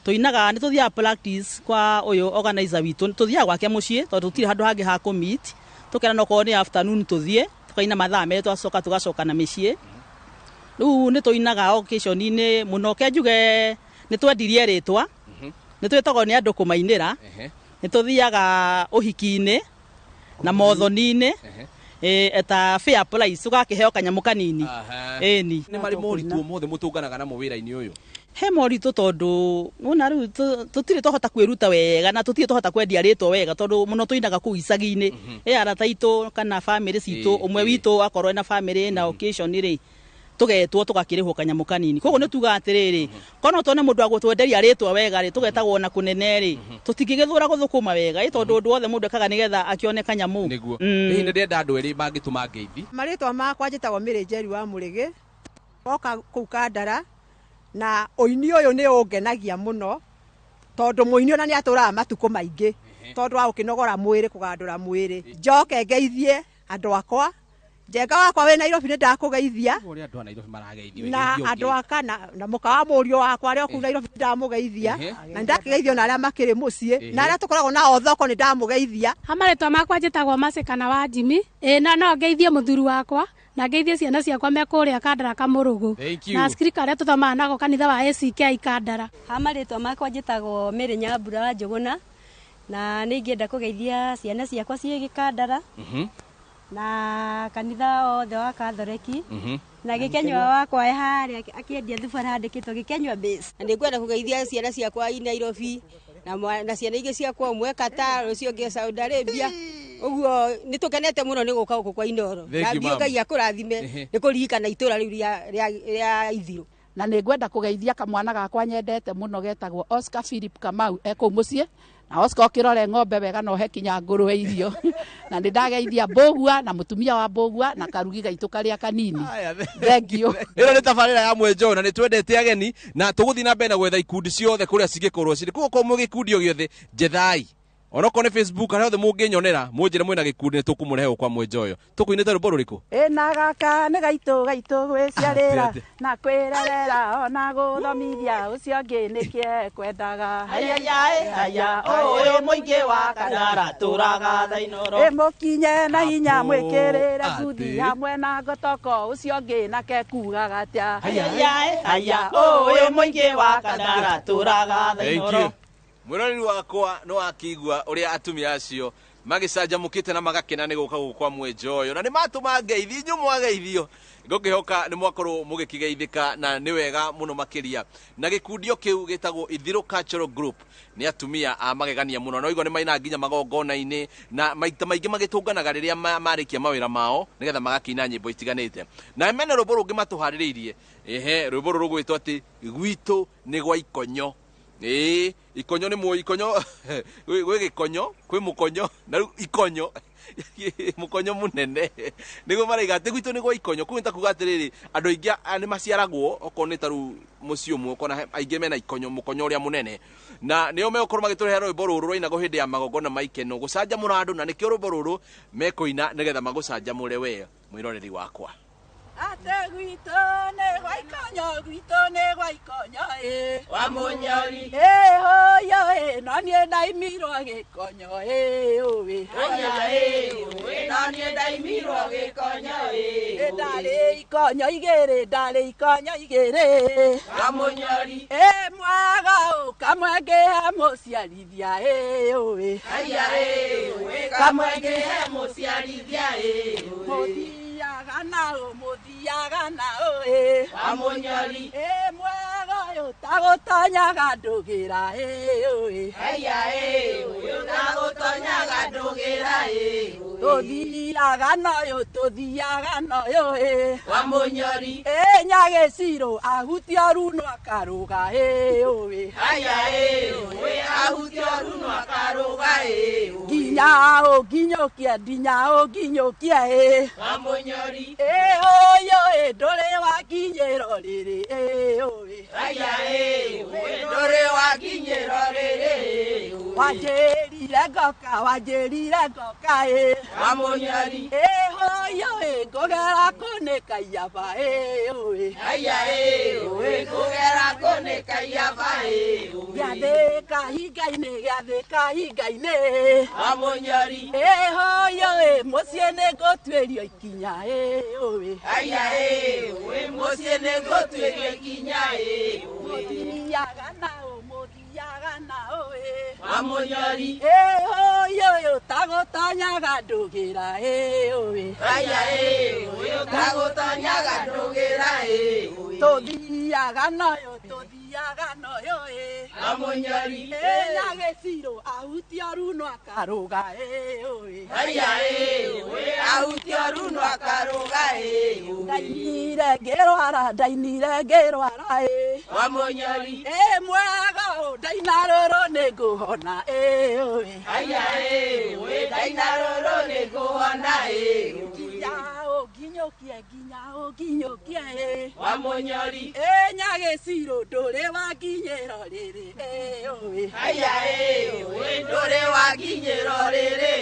tũinaga nĩ tũthiaga practice kwa ũyũ organizer witũ, tũthiaga gwake mũciĩ tondũ tũtirĩ handũ hangĩ ha kũ-meet. Tũkerana okorwo nĩ afternoon tũthiĩ tũkaina mathaa 2, twacoka tũgacoka na mĩciĩ. Rĩu nĩ tũinaga occasion-inĩ mũno. Ke njuge nĩ twendirie rĩtwa, nĩ twĩtagwo nĩ andũ kũmainĩra. Nĩ tũthiaga ũhiki-inĩ na mothoni-inĩ eta fair price, ũgakĩheo kanyamũ kanini. Ĩni. Nĩ marĩ moritũ mothe mũtũnganaga namo wĩra-inĩ ũyũ? He moritũ, tondũ wona rĩu tũtirĩ twahota kwĩruta wega na tũtirĩ twahota kwendia rĩtwa wega, tondũ mũno tũinaga kũu icagi-inĩ. Ĩ arata aitũ kana bamĩrĩ citũ, ũmwe witũ akorwo ena bamĩrĩ na occasion rĩ, tũgetwo tũgakĩrĩhwo kanyamũ kanini. Koguo nĩ tugaga atĩrĩrĩ, korwo no tuone mũndũ wa gũtwenderia rĩtwa wega rĩ, tũgetagwo na kũnene rĩ, tũtingĩgĩthũra gũthũkũma wega, ĩ tondũ ũndũ wothe mũndũ ekaga nĩgetha akĩone kanyamũ. Nĩguo. Hihi nĩ ndĩrenda andũ erĩ mangĩtũma ngeithi. Marĩtwa makwa njĩtagwo Mĩrĩ Njeri wa Mũrĩgĩ, oka kũu Kandara, na ũini ũyũ nĩ ũngenagia mũno tondũ mũini ona nĩ atũraga matukũ maingĩ tondũ wa gũkĩnogora mwĩrĩ, kũgandũra mwĩrĩ. Njoke ngeithie andũ akwa, Njenga wakwa wĩ Nairobi, nĩ ndakũgeithia. Ũrĩa andũ a Nairobi marageithio. Na andũ aka na mũka wa mũriũ wakwa arĩa kũu Nairobi, nĩ ndamũgeithia. Na nĩ ndakĩgeithio na arĩa makĩrĩ mũciĩ na arĩa tũkoragwo nao thoko, nĩ ndamũgeithia. Ha marĩtwa makwa njĩtagwo Mercy kana wa Jimmy. Ĩ na no ngeithie mũthuri wakwa na ngeithie ciana ciakwa me kũrĩa Kandara Kamũrũgũ. Thank you. Na askirika arĩa tũthomaga nako kanitha wa ACK Kandara. Ha marĩtwa makwa njĩtagwo Mary Nyambura wa Njũgũna, na nĩ ingĩenda kũgeithia ciana ciakwa ciĩ Gĩkandara na kanitha othe wa Katholeki na Gĩkenyua wakwa e harĩa akĩendia thubara handĩkĩtwo Gĩkenyua base. Na nĩ ngwenda kũgeithia ciana ciakwa i Nairobi na ciana ingĩ ciakwa, ũmwe Qatar, ũcio ũngĩ Saudi Arabia. Ũguo nĩ tũkenete mũno nĩ gũka gũkũ kwa Inooro. Thank you, Na ma'am. Ngai akũrathime nĩ kũririkana itũra rĩu rĩa Ithirũ. Na nĩ ngwenda kũgeithia kamwana gakwa nyendete mũno getagwo Oscar Philip Kamau, e kũu mũciĩ. Na Oscar, ũkĩrore ng'ombe wega na ũhe kinya ngũrwe irio. Na nĩ ndageithia Mbũgua na mũtumia wa Mbũgua na karugi gaitũ karĩa kanini. Thank you. Ĩno nĩ tabarĩra ya Mwenjo na nĩ twendete ageni, na tũgũthiĩ na mbere na gwetha ikundi ciothe kũrĩa cingĩkorwo cirĩ. Koguo korwo mwĩ gĩkundi o gĩothe, njethai onokorwo nĩ Facebook, harĩa hothe mũngĩnyonera, mũnjĩre mwĩna gĩkundi, nĩ tũkũmũrehe gũkũ kwa Mwenjoyo. Tũkũinĩte rwĩmbo rũrĩkũ? Ĩna gaka nĩ gaitũ gaitũ gwĩciarĩra Atĩ, atĩ. na kwĩrerera ona gũthomithia ũcio ũngĩ nĩkĩe kwendaga. Haya, haya, ũyũ mũingĩ wa Kandara tũraga thainoro. Ĩ mũkinye na hinya mwĩkĩrĩre Atĩ. nguthi hamwe na ngotoko, ũcio ũngĩ nake kugaga atĩa? Haya, haya, ũyũ mũingĩ wa Kandara tũraga Thank thainoro. you. Mwĩroreri wakwa, no akĩigua ũrĩa atumia acio magĩcanjamũkĩte na magakena nĩ gũka gũkũ kwa Mwenjoyo, na nĩ matũma ngeithi, inyuĩ mwageithio, ngũkĩhoka nĩ mwakorwo mũgĩkĩgeithĩka na nĩ wega mũno makĩria. Na gĩkundi o kĩu gĩtagwo Ithirũ Cultural Group, nĩ atumia a magegania mũno, na ũigua nĩ mainaga nginya magongona-inĩ, na maita maingĩ magĩtũnganaga rĩrĩa marĩkia mawĩra mao nĩgetha magakĩina nyĩmbo itiganĩte. Na mena rwĩmbo rũngĩ matũharĩrĩirie. Ehe, rwĩmbo rũrũ rũgwĩtwo atĩ gwitũ nĩ gwa ikonyo. Ĩĩ, ikonyo nĩ mũĩ ikonyo, gwĩ gĩkonyo, kwĩ mũkonyo, na rĩu ikonyo, mũkonyo mũnene nĩguo maraiga atĩ gwitũ nĩ gwa ikonyo. Kũu nĩ ta kuga atĩrĩrĩ, andũ aingĩ nĩ maciaragwo okorwo nĩ ta rĩu mũciĩ ũmwe, ũkona aingĩ mena ikonyo, mũkonyo ũrĩa mũnene, na nĩo megũkorwo magĩtũrehera rwĩmbo rũrũ rwainagwo hĩndĩ ya magongona ma ikeno gũcanjamũra andũ, na nĩkĩo rwĩmbo rũrũ mekũina nĩgetha magũcanjamũre we mwĩroreri wakwa. Ate gwitũ nĩ gwa ikonyo, gwitũ nĩ gwa ikonyo, ĩ. Wa Mũnyori. Ĩ hũyũ ĩ, no niĩ ndaimirwo gĩkonyo, ĩ ũĩ. Haya, ĩ ũĩ, no niĩ ndaimirwo gĩkonyo, ĩ Ĩ ndarĩ ikonyo igĩrĩ, ndarĩ ikonyo igĩrĩ. Wa Mũnyori. Ĩ mwaga ũ, kamwe ngĩhe mũciarithia, ĩ ũĩ. Haya, ĩ ũĩ, kamwe ngĩhe mũciarithia, ĩ ũĩ. Mũthiaga na ũ, mũthiaga na ũ, ĩ. Wa Mũnyori. Ĩ mwega ũyũ ta Ũtagũtonyaga ndũgĩra ĩ Haya ĩ ũyũ ũtagũtonyaga ndũgĩra ĩ Tũthiaga noyũ tũthiaga noyũ ĩ Wa Mũnyori Ĩ Nyagĩcirũ ahutia runo akarũga ĩ Haya ĩ ũyũ ahutia runo akarũga ĩ Nginya ũnginyũkie nginya ũnginyũkie ĩ Wa Mũnyori Ĩ ũyũ ĩ ndũrĩ wakinyĩro rĩrĩ ĩ Haya ĩ ũyũ ndũrĩ wakinyĩro rĩrĩ Wanjĩrire ngoka wanjĩrire ngoka ĩ Wa Mũnyori Ĩ ũyũ ĩ ngũgera kũnĩka iaba ĩ Haya ĩ ũyũ ngũgera kũnĩka iaba ĩ Gĩathĩka hinga-inĩ gĩathĩka hinga-inĩ Wa Mũnyori Ĩ ũyũ ĩ mũciĩ nĩ ngũtuĩrio ikinya ĩ Haya ĩ ũyũ mũciĩ nĩ ngũtuĩrio ikinya ĩ Mũthiaga naũ mũthiaga naũ ĩ Wa Mũnyori Ĩ ũyũ ũtagũtonyaga ndũgĩra ĩ Haya ĩ ũyũ ũtagũtonyaga ndũgĩra ĩ Tũthiaga noyũ tũthiaga noyũ ĩ Wa Mũnyori Ĩ Nyagĩcirũ ahutia runo akarũga ĩ Haya ĩ ũyũ ahutia runo akarũga ĩ Ndainire ngĩrwara ndainire ngĩrwara ĩ Wa Mũnyori Ĩ mwega ũ ndaina rũrũ nĩ ngũhona ĩ Haya ĩ ũyũ ndaina rũrũ nĩ ngũhona ĩ Nginya ũnginyũkie nginya ũnginyũkie ĩ Wa Mũnyori Ĩ Nyagĩcirũ ndũrĩ wakinyĩro rĩrĩ ĩ Haya ĩ ũyũ ndũrĩ wakinyĩro rĩrĩ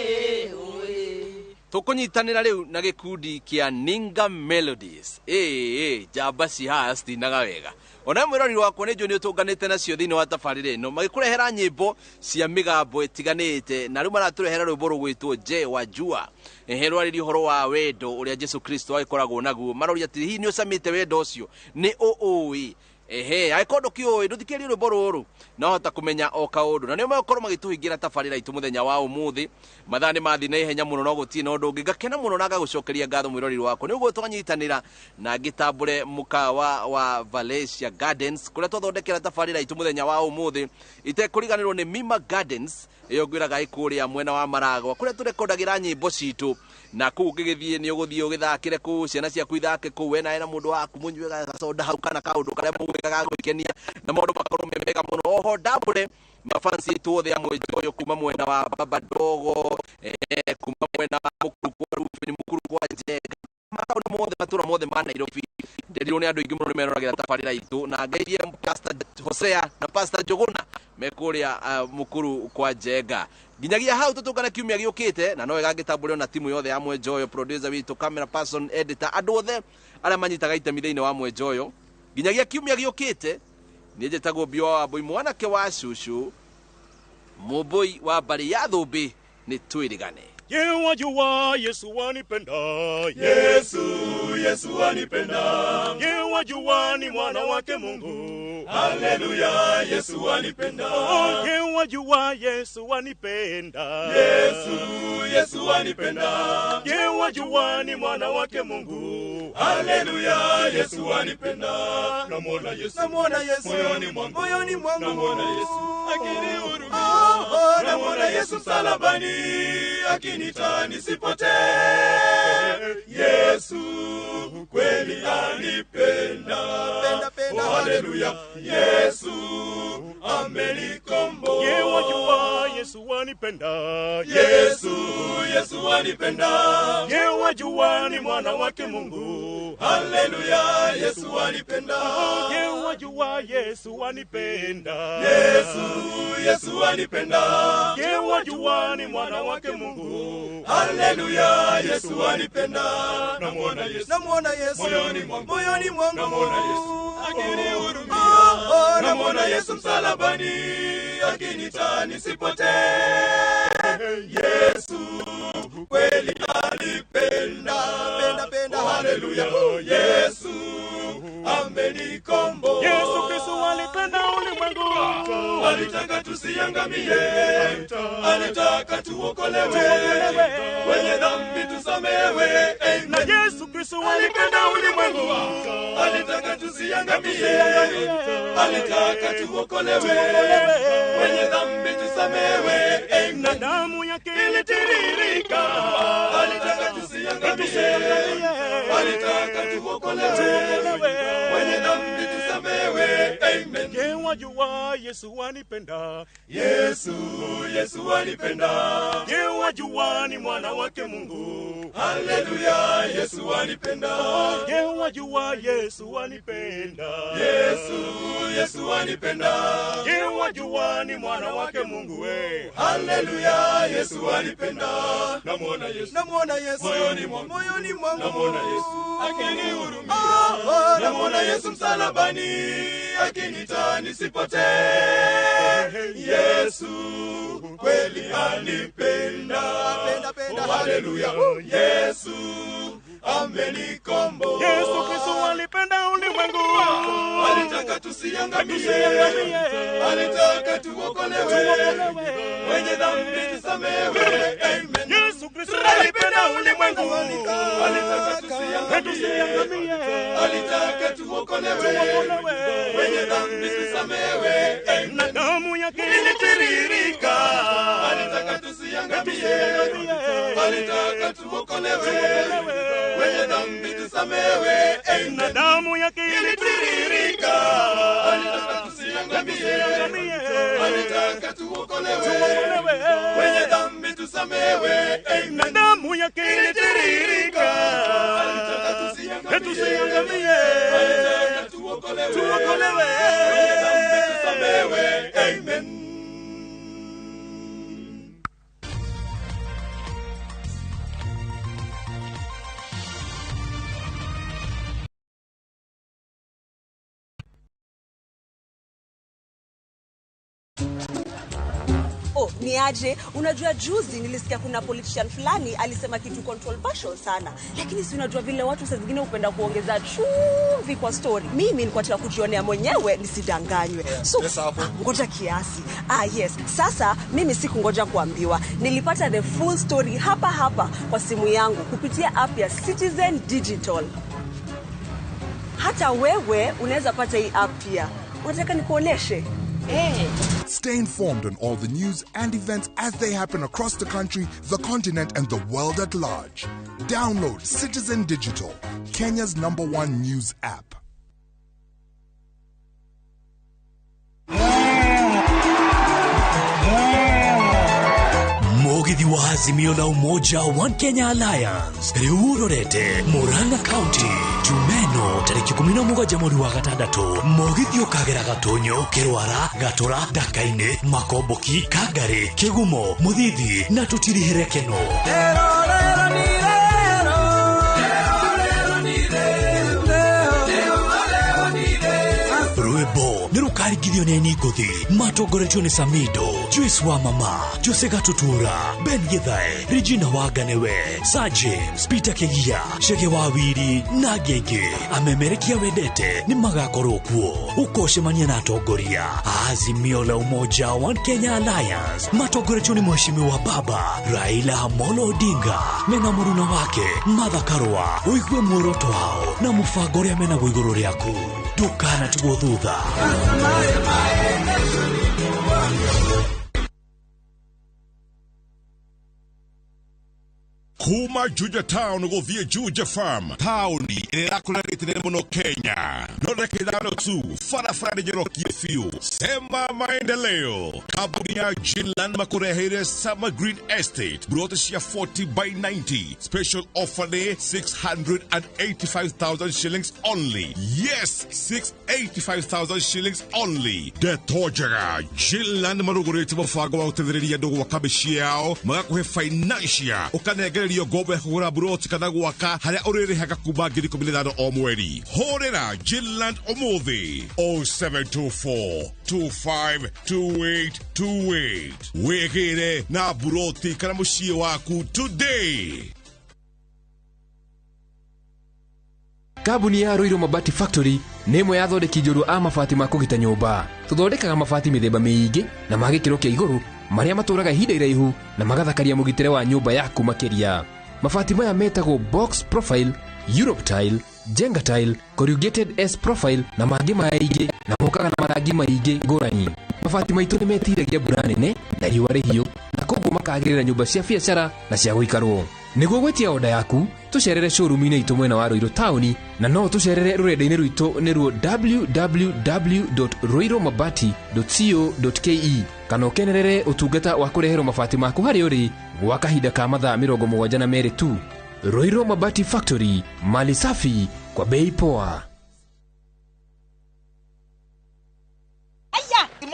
Tũkũnyitanĩra rĩu na gĩkundi kĩa Ninga Melodies. Ĩ njamba ci haha citinaga wega. Ona mwĩrori wakwa nĩ njũĩ nĩ ũtũnganĩte nacio thĩinĩ wa tabarĩra ĩno magĩkũrehera nyĩmbo cia mĩgambo ĩtiganĩte na rĩu maratũrehera rwĩmbo rũgwĩtwo Je Wajua. Ehe rwarĩria ũhoro wa wendo ũrĩa Jesu Kristo agĩkoragwo naguo. Maroria atĩrĩ, hihi nĩ ũcamĩte wendo ũcio? Nĩ ũũĩ? Ehe, angĩkorwo ndũkĩũĩ ndũthikĩrĩrie rwĩmbo rũrũ no hota kũmenya o kaũndũ na nĩo megũkorwo magĩtũhingĩra tabarĩra itũ mũthenya wa ũmũthĩ. Mathaa nĩ mathiĩ na ihenya mũno no gũtirĩ na ũndũ ũngĩ. Ngakena mũno na ngagũcokeria ngatho mwĩroreri wakwa nĩ ũguo twanyitanĩra na ngĩtambũre mũkawa wa Valencia Gardens kũrĩa twathondekera tabarĩra itũ mũthenya wa ũmũthĩ itekũriganĩrwo nĩ Mima Gardens ĩyo ngwĩraga ĩ kũrĩa mwena wa Maragwa kũrĩa tũrekondagĩra nyĩmbo citũ na kũu ũngĩgĩthiĩ nĩ ũgũthiĩ ũgĩthakĩre kũu ciana ciaku ithake kũu we nawe na mũndũ waku mũnyue gacoda hau kana kaũndũ karĩa mũgwĩka ga gwĩkenia na maũndũ makorwo me mega mũno. Oho ndambũre mafansi aitũ othe a Mwenjoyo kuma mwena wa Baba Dogo, kuma mwena wa Mũkuru kwa Ruben, Mũkuru kwa Njenga, mataũni mothe matũra mothe ma Nairobi. Nderirwo nĩ andũ aingĩ mũno nĩ meroragĩra tabarĩra itũ na ngeithie Pastor Hosea na Pastor Njũgũna me kũrĩa Mũkuru kwa Njenga. Nginyagia hau tũtũngane kiumia gĩũkĩte na no wega ngĩtambũrĩo na timu yothe ya Mwenjoyo, producer witũ, camera person, editor, andũ othe arĩa manyitaga itemi thĩinĩ wa Mwenjoyo. Nginyagia kiumia gĩũkĩte niĩ njĩtagwo Mbio wa Wambũi, mwanake wa cucu, mũmbũi wa mbarĩ ya Thũmbĩ, nĩ twĩrĩgane. Je, wajua Yesu wanipenda? Yesu, Yesu wanipenda. Je, wajua ni mwana wake Mungu? Haleluya, Yesu wanipenda. Oh, je, wajua Yesu wanipenda? Yesu, Yesu wanipenda. Je, wajua ni mwana wake Mungu? Haleluya, Yesu wanipenda. Namwona Yesu, namwona Yesu moyoni mwangu, moyoni mwangu, namwona Yesu akinihurumia. Oh, namwona Yesu msalabani akinita nisipotee. Yesu kweli anipenda. Penda, Oh, haleluya, Yesu amenikomboa. Je, wajua Yesu wanipenda? Yesu, Yesu wanipenda. Je, wajua ni mwana wake Mungu? Haleluya, Yesu wanipenda. Je, wajua Yesu wanipenda? Yesu, Yesu wanipenda. Je, wajua ni mwana wake Mungu? Haleluya, Yesu wanipenda. Namwona Yesu, namwona Yesu moyoni mwangu, moyoni mwangu, namwona Yesu akinihurumia. Oh, namwona Yesu msalabani akinita nisipotee. Yesu kweli anipenda. Penda, penda. Oh, haleluya, Yesu amenikomboa. Yesu Kristo alipenda ulimwengu. Alitaka tusiangamie, alitaka tuokolewe, wenye dhambi tusamewe. Na Yesu Kristo alipenda ulimwengu, alitaka tusiangamie, alitaka tuokolewe, wenye dhambi tusamewe. Na damu yake ilitiririka, alitaka tusiangamie, alitaka tuokolewe, wenye dhambi tusamewe. Amen. Je, wajua Yesu anipenda? Yesu, Yesu anipenda. Je, wajua ni mwana wake Mungu? Haleluya, Yesu anipenda. Je, wajua Yesu anipenda? Yesu, Yesu anipenda. Je, wajua ni mwana wake Mungu we? Haleluya, Yesu anipenda. Namuona Yesu, namuona Yesu moyoni mwangu, moyoni mwangu. Namuona Yesu akinihurumia. Namuona Yesu msalabani akinita nisipotee. Yesu kweli anipenda. Penda. Haleluya, Yesu amenikomboa. Yesu Kristo alipenda ulimwengu, alitaka tusiangamie, alitaka tuokolewe, wenye dhambi tusamewe. Amen. Yesu Kristo alipenda ulimwengu, alitaka tusiangamie, alitaka tuokolewe, wenye dhambi tusamewe. Amen. Na damu yake ilitiririka, alitaka tusiangamie, alitaka tuokolewe, wenye dhambi tusamewe. Amen. Na damu yake ilitiririka, alitaka tusiangamie, alitaka tuokolewe, wenye dhambi tusamewe. Amen. Na damu yake ilitiririka, alitaka tusiangamie, alitaka tuokolewe, wenye dhambi tusamewe. Amen. Oh, ni aje? Unajua juzi nilisikia kuna politician fulani alisema kitu controversial sana. Lakini si unajua vile watu saa zingine hupenda kuongeza chumvi kwa story. Mimi nilikuwa nataka kujionea mwenyewe nisidanganywe. So ngoja kiasi. Yes. Sasa mimi sikungoja kuambiwa. Nilipata the full story hapa hapa kwa simu yangu kupitia app ya Citizen Digital. Hata wewe unaweza pata hii app pia. Unataka nikuoneshe? Hey. Stay informed on all the news and events as they happen across the country, the continent, and the world at large. Download Citizen Digital, Kenya's #1 news app. Mugithi wa Azimio la Umoja One Kenya Alliance riu urorete Murang'a County Jumeno tariki 17 mweri wa gatandatũ. Mugithi ũkagera Gatonyo, Kĩrwara, Gatura, Ndakaine, Makomboki, Kangari, Kĩgumo, Mũthithi na tũtirihere keno. Rwĩmbo nĩ rũkarigithio nĩ Ningothi matongoretio nĩ Samido, Joyce wa Mama, Jose Gatutura, Ben Githae, Regina Wanganewe, Sir James, Peter Kegia, Chege wa Wiri na angĩ. Amemerekia wendete nĩ magakorwo kuo. Ũkocemania na atongoria Azimio la Umoja One Kenya Alliance matongoretio nĩ Mheshimiwa Baba Raila Amolo Odinga mena mũruna wake Martha Karua. Ũigue muoroto wao na mũbango ũrĩa menaguo igũrũ rĩaku. Ndũkanatigwo thutha. Kuma Juja Town gũthiĩ Juja Farm, taũni ĩrĩa ĩrakũrĩte mũno Kenya. No ndagĩka ithano tu, barabara nĩ njorokie biũ. Sema maendeleo. Kambuni ya Jinland makũreheire Summer Green Estate, plot cia 40 by 90. Special offer nĩ 685,000 shillings only. Yes, 685,000 shillings only. Ndeto njega, Jinland marũgũrĩte mũbango wa gũteithĩrĩria andũ gwaka mĩciĩ yao, magakũhe financial, ũkanengererio ngombo ya kũgũra buroti kana gwaka harĩa ũrĩrĩhaga kuma 15,000 o mweri. Hũrĩra Jinland ũmũthĩ 0724 252828. Wĩgĩre na buroti kana mũciĩ waku today. Kambuni ya Ruiru Mabati Factory Nĩ ĩmwe ya athondeki njorua a mabati ma kũgita nyũmba. Tũthondekaga mabati mĩthemba mĩingĩ na ma gĩkĩro kĩa igũrũ marĩa matũraga ihinda iraihu na magathakaria mũgitĩre wa nyũmba yaku makĩria. Mabati maya metagwo box profile, Europe tile, Jenga tile, corrugated S profile na mangĩ maingĩ na mokaga na marangi maingĩ ngũrani. Mabati maitũ nĩ metiragia mbura nene na riũa rĩhiũ na koguo makagĩrĩra nyũmba cia biacara na cia gũikarwo. Nĩguo gwĩtia oda yaku, tũcerere showroom-inĩ itũ mwena wa Ruiru taũni na no tũcerere rũrenda-inĩ rwitũ nĩruo www.ruirumabati.co.ke kana ũkenerere ũtungata wa kũreherwo mabati maku harĩa ũrĩ gwa kahinda ka mathaa 72 tu. Ruiru Mabati Factory, mali safi kwa bei poa.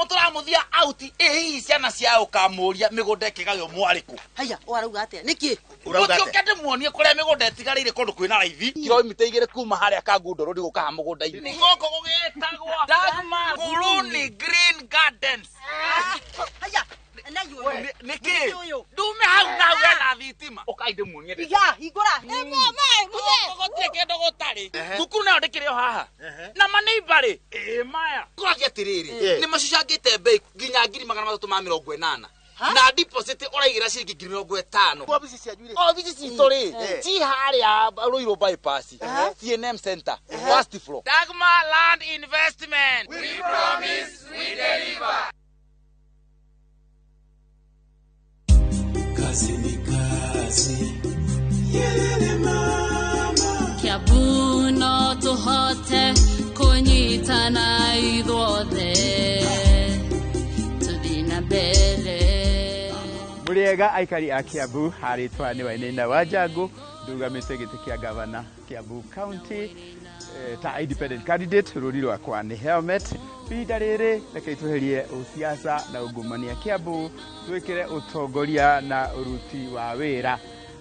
Mũtũramuthia out ĩ ciana cia ũkamũria mĩgũnda ĩkĩgaywo mwarĩkũ. Haya, ũrauga atĩa? Nĩkĩ? Ũtiũke ndĩmuonie kũrĩa mĩgũnda ĩtigarĩire kũndũ kwĩna raithi kilomita 2 kuma harĩa Kangundo Road gũka ha mũgũnda-inĩ. Nĩ gũkũ gũgĩtagwo Dagmar Nguruni Green Gardens. Haya, na yũ. Nĩkĩ? Ndume hau na hau hena thitima. Ũkai ndĩmuonie. Iga, hingũra. Gũkũ gũtirĩ kĩndũ gũtarĩ. Thukuru nayo ndĩkĩrĩ o haha. Na maneiba rĩ, ĩ maya. Kũragia atĩrĩrĩ, nĩ macicangĩte bei nginya 380,000. Na deposit ũraigĩra ciringi 50,000. Obici cianyu rĩ? Obici citũ rĩ, ci harĩa Ruiru bypass, CNM Center, first floor. Dagmar Land Investment. We promise, we deliver. Kazi ni kazi. Yelele mama. Kiambu no tũhote kũnyitana ithuothe tũthiĩ na mbere. Mũrĩega aikari a Kiambu, harĩtwa nĩ Wainaina wa Njangu, ndũgamĩte gĩtĩ kĩa gavana Kiambu County ta independent candidate. Rũri rwakwa nĩ helmet. Ihinda rĩrĩ reke tweherie ũsiasa na ungumania Kiambu, twĩkĩre ũtongoria na ũruti wa wĩra.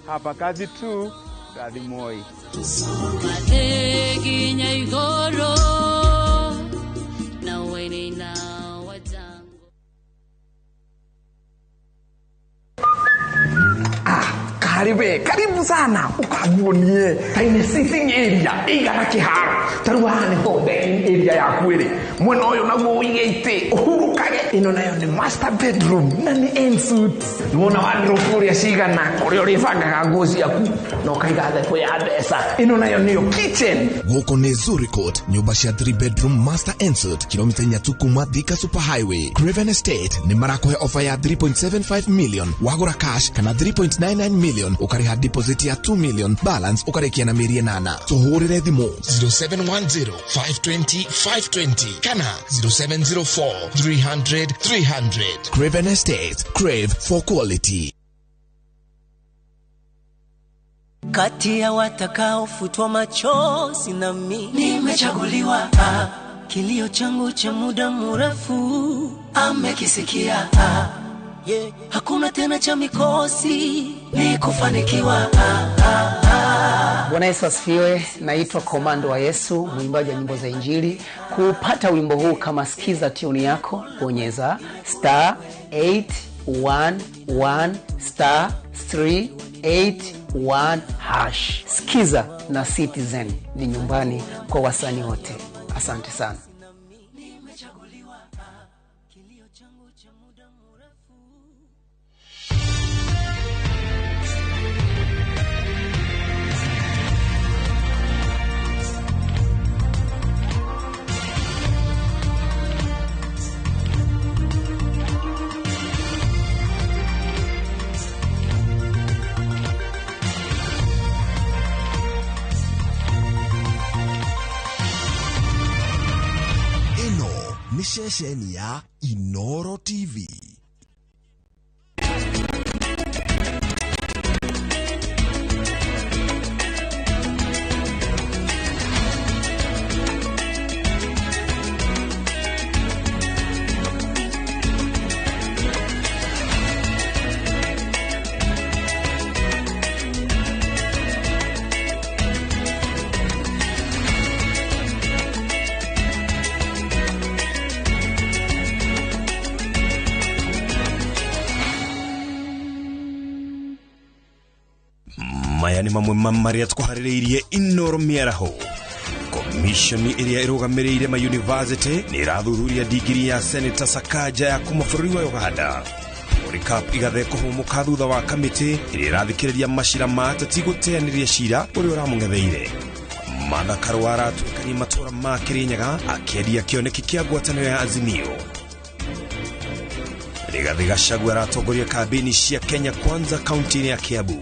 Hapa kazi tu, rathimwoi. Mathĩ nginya igũrũ na Wainaina wa Njangu. Karibu, karibu sana ukaguonie tiny sitting area igana kiharo taru haha nĩho dining area yaku ĩrĩ mwena ũyũ naguo ũige itĩ ũhurũkage ĩno nayo nĩ master bedroom na nĩ ensuite nĩwona wardrobe ũrĩa cigana kũrĩa ũrĩbangaga nguo ciaku na ũkaiga thebũ ya mbeca ĩno nayo nĩyo kitchen. Gũkũ nĩ Zuri Court, nyũmba cia 3 bedroom master ensuite kilomita 3 kuma Thika Super Highway. Craven Estate nĩ marakũhe offer ya 3.75 million wagũra cash kana 3.99 million ũkarĩha deposit ya 2 million balance ũkarĩkia na mĩeri 8. Tũhũrĩre thimũ 0710 520 520 kana 0704 300 300. Craven Estate, crave for quality. Kati ya watakaofutwa machozi na mimi nimechaguliwa. Kilio changu cha muda mrefu amekisikia. Yeah. Hakuna tena cha mikosi ni kufanikiwa. Bwana Yesu asifiwe. Naitwa Komando wa Yesu, mwimbaji wa nyimbo za Injili. Kupata wimbo huu kama sikiza tune yako, bonyeza star 811 star 381 hash. Sikiza na Citizen ni nyumbani kwa wasanii wote. Asante sana. Nĩ ceceni ya Inoro TV. Maya nĩ mamwe ma marĩa tũkũharĩrĩirie Inoro mĩaraho. Mishoni ĩrĩa ĩrũgamĩrĩire mayunivasĩtĩ nĩ ĩrathuthuria ndigiri ya Senator Sakaja ya kuma bũrũri wa Uganda. Polycarp Igathe kũhũmũka thutha wa kamĩtĩ ĩrĩa ĩrathikĩrĩria macira ma ateti gũteanĩria cira ũrĩa ũramũng'etheire. Martha Karua aratuĩkania matũũra ma Kĩrĩnyaga akĩendia kĩoneki kĩa ngwatanĩro ya Azimio. Rigathi Gachagua aratongoria kambĩini cia Kenya Kwanza kaunti-inĩ ya Kiambu.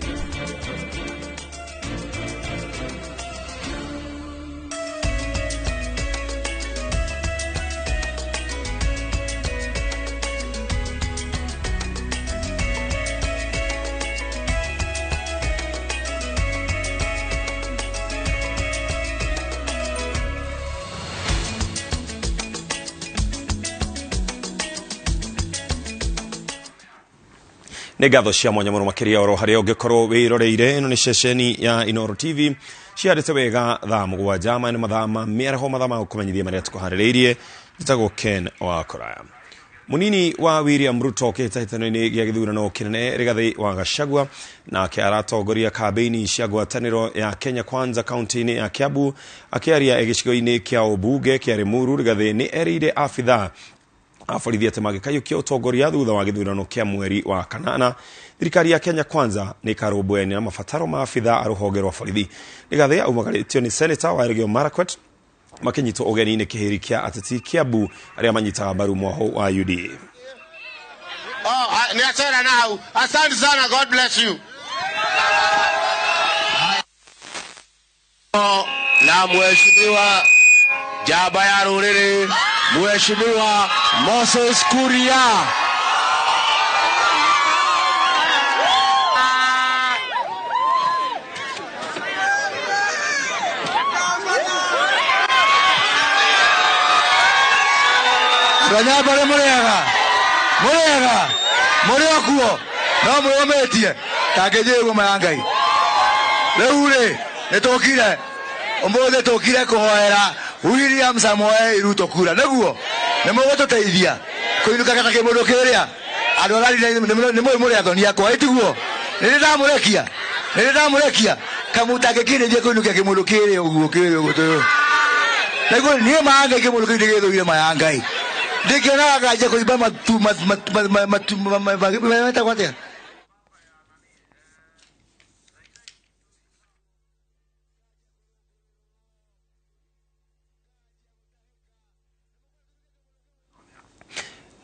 Nĩ ngatho cia mwanya mũno makĩria oro harĩa ũngĩkorwo wĩroreire. Ĩno nĩ ceceni ya Inooro TV ciarĩte wega thaa 7 maya nĩ mathaa ma mĩaraho, mathaa ma gũkũmenyithia marĩa tũkũharĩrĩirie. Njĩtagwo Ken wa Kũraya. Munini wa William Ruto kĩhĩtahĩtano-inĩ gĩa gĩthurano kĩnene Rigathi wa Gachagua nake aratongoria kambĩini cia ngwatanĩro ya Kenya Kwanza kaunti-inĩ ya Kiambu. Akĩaria gĩcigo-inĩ kĩa ũmbunge kĩa Limuru, Rigathi nĩ erĩire abithaa a borithi atĩ mangĩkaiyũkia ũtongoria thutha wa gĩthurano kĩa mweri wa kanana, thirikari ya Kenya Kwanza nĩ ĩkarũmbũyania na mabataro ma abithaa a rũhonge rwa borithi. Rigathi aumagarĩtio nĩ Senator wa Elgeyo Marakwet makĩnyitwo ũgeni-inĩ kĩhĩri kĩa ateti Kiambu arĩa manyitaga mbaru mwahũ wa UDA. Oh, niachana nao. Asante sana, God bless you. Na mheshimiwa Jaba ya Ruriri, Mheshimiwa Moses Kuria. Ranyaba muriaga. Muriaga. Muri okuo. No mwĩyũmĩtie. Tangĩnjĩrwo ma Ngai. Rĩu rĩ, nĩtũkire. Ũmũthĩ tũkire kũhoera William Samoei Ruto kura. Nĩguo nĩmũgũtũteithia kũinũka ta kĩmũndũ kĩrĩa andũ arari nĩmũĩ mũrĩ athoni akwa, ĩtiguo nĩrĩ ndamũrekia, nĩrĩ ndamũrekia kamũtangĩkirĩrie kũinũkia kĩmũndũ kĩrĩa ũguo kĩrĩa ũguo tũyũ. Nĩguo niĩ ma Ngai kĩmũndũ kĩu ndĩgĩthũire ma ya Ngai. Ndĩkĩonaga nganja kũimba matu matu metagwo atĩa?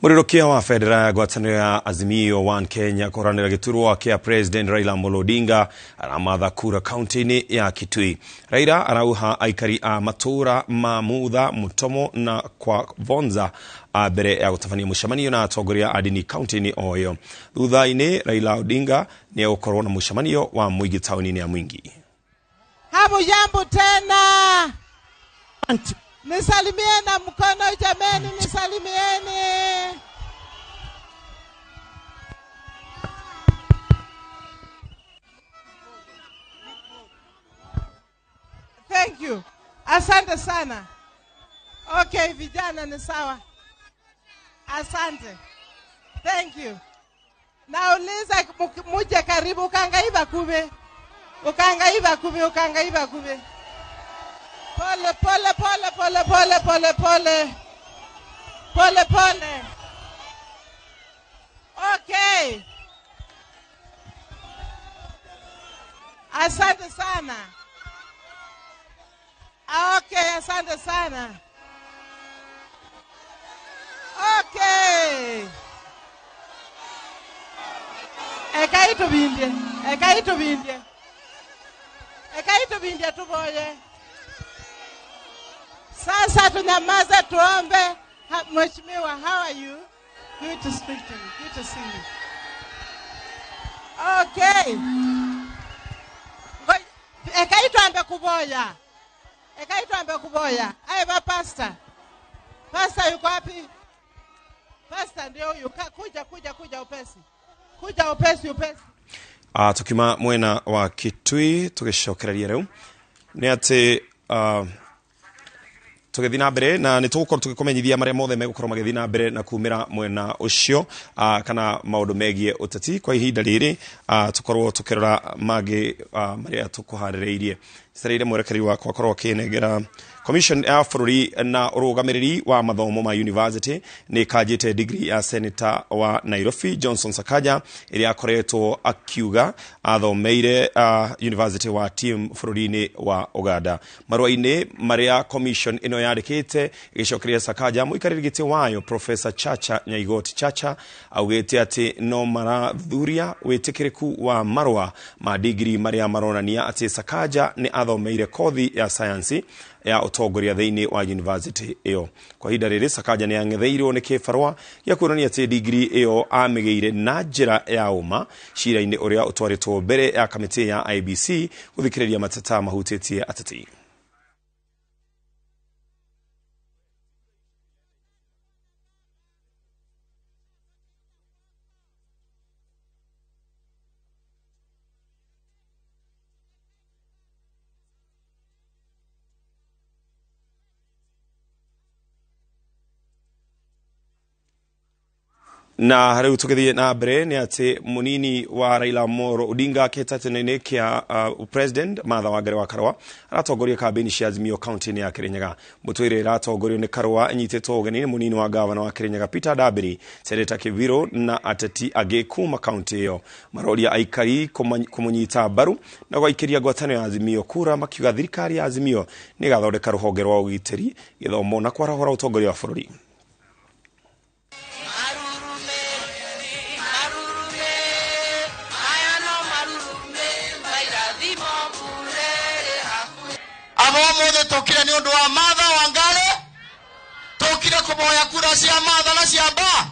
Mũrĩrũkia wa bendera ya ngwatanĩro ya Azimio One Kenya kũhũranĩra gĩturwa kĩa President Raila Amolo Odinga aramatha kura kaunti-inĩ ya Kitui. Raila arauha aikari a matũũra ma Mutha, Mutomo na kwa Vonza mbere ya gũtabania mũcemanio na atongoria a ndini kaunti-inĩ o ĩyo. Thutha-inĩ Raila Odinga nĩ egũkorwo na mũcemanio wa mũingĩ taũni-inĩ ya Mwingi. Hamujambo tena. Nisalimie na mkono jameni, nisalimieni. Thank you. Asante sana. Okay, vijana ni sawa. Asante. Thank you. Nauliza muje karibu ukangaiba kube. Ukangaiba kube, ukangaiba kube. Pole, pole, pole, pole, pole, pole, pole. Pole, pole. Okay. Asante sana. Okay, asante sana. Okay. Ekaito bindie. Ekaito bindie. Ekaito bindie tuboye. Sasa tunyamaze tuombe. Mheshimiwa, how are you? Good to speak to you. Good to see you. Okay. Ekaito ambe kuboya. Ekaito ambe kuboya. Aye ba pastor. Pastor yuko wapi? Pastor ndio huyu. Kuja kuja kuja upesi. Kuja upesi upesi. Tukima mwena wa Kitui tugicokereria riu ni ati tugithii na mbere na nĩ tũgũkorwo tũgĩkũmenyithia marĩa mothe megũkorwo magĩthiĩ na mbere na kumĩra mwena ũcio kana maũndũ megiĩ ũteti kwa ihinda rĩrĩ tũkorwo tũkĩrora mangĩ marĩa tũkũharĩrĩirie. Cereire mwerekeri wakwa akorwo akĩnengera Commission ya bũrũri na ũrũgamĩrĩri wa mathomo ma university nĩ ĩkanjĩte degree ya senator wa Nairobi Johnson Sakaja ĩrĩa akoretwo akiuga athomeire university wa TM bũrũri-inĩ wa Uganda. Marũa-inĩ marĩa commission ĩno yandĩkĩte ĩgĩcokeria Sakaja, mũikarĩri gĩtĩ wayo Professor Chacha Nyaigoti Chacha augĩte atĩ no marathuria wĩtĩkĩrĩku wa marũa ma degree marĩa maronania atĩ Sakaja nĩ athomeire kothi ya sayansi ya ũtongoria thĩinĩ wa university ĩyo. Kwa ihinda rĩrĩ Sakaja nĩ ang'etheirwo nĩ kĩbarũa gĩa kuonania atĩ degree ĩyo amĩgĩire na njĩra ya ũma cira-inĩ ũrĩa ũtwarĩtwo mbere ya kamĩtĩ ya IEBC gũthikĩrĩria mateta mahutĩtie ateti. Na rĩu tũgĩthiĩ na mbere nĩ atĩ mũnini wa Raila Amolo Odinga kĩhĩtahĩtano-inĩ kĩa president Martha Wangari wa Karũa aratongoria kambĩini cia Azimio kaunti-inĩ ya Kirinyaga. Mbũtũ ĩrĩa ĩratongorio nĩ Karũa ĩnyitĩtwo ũgeni nĩ mũnini wa gavana wa Kirinyaga Peter Ndambiri, Seneta Kibiru na ateti angĩ kuma kaunti ĩyo. Maroria aikari kũmũnyita mbaru na gwaikĩria ngwatanĩro ya Azimio kura, makiuga thirikari ya Azimio nĩ ĩgathondeka rũhonge rwa ũgitĩri, gĩthomo na kwarahũra ũtongoria wa bũrũri. Abo tokire ni undu wa Martha Wangari, tokire kuboya kura cia Martha na cia ba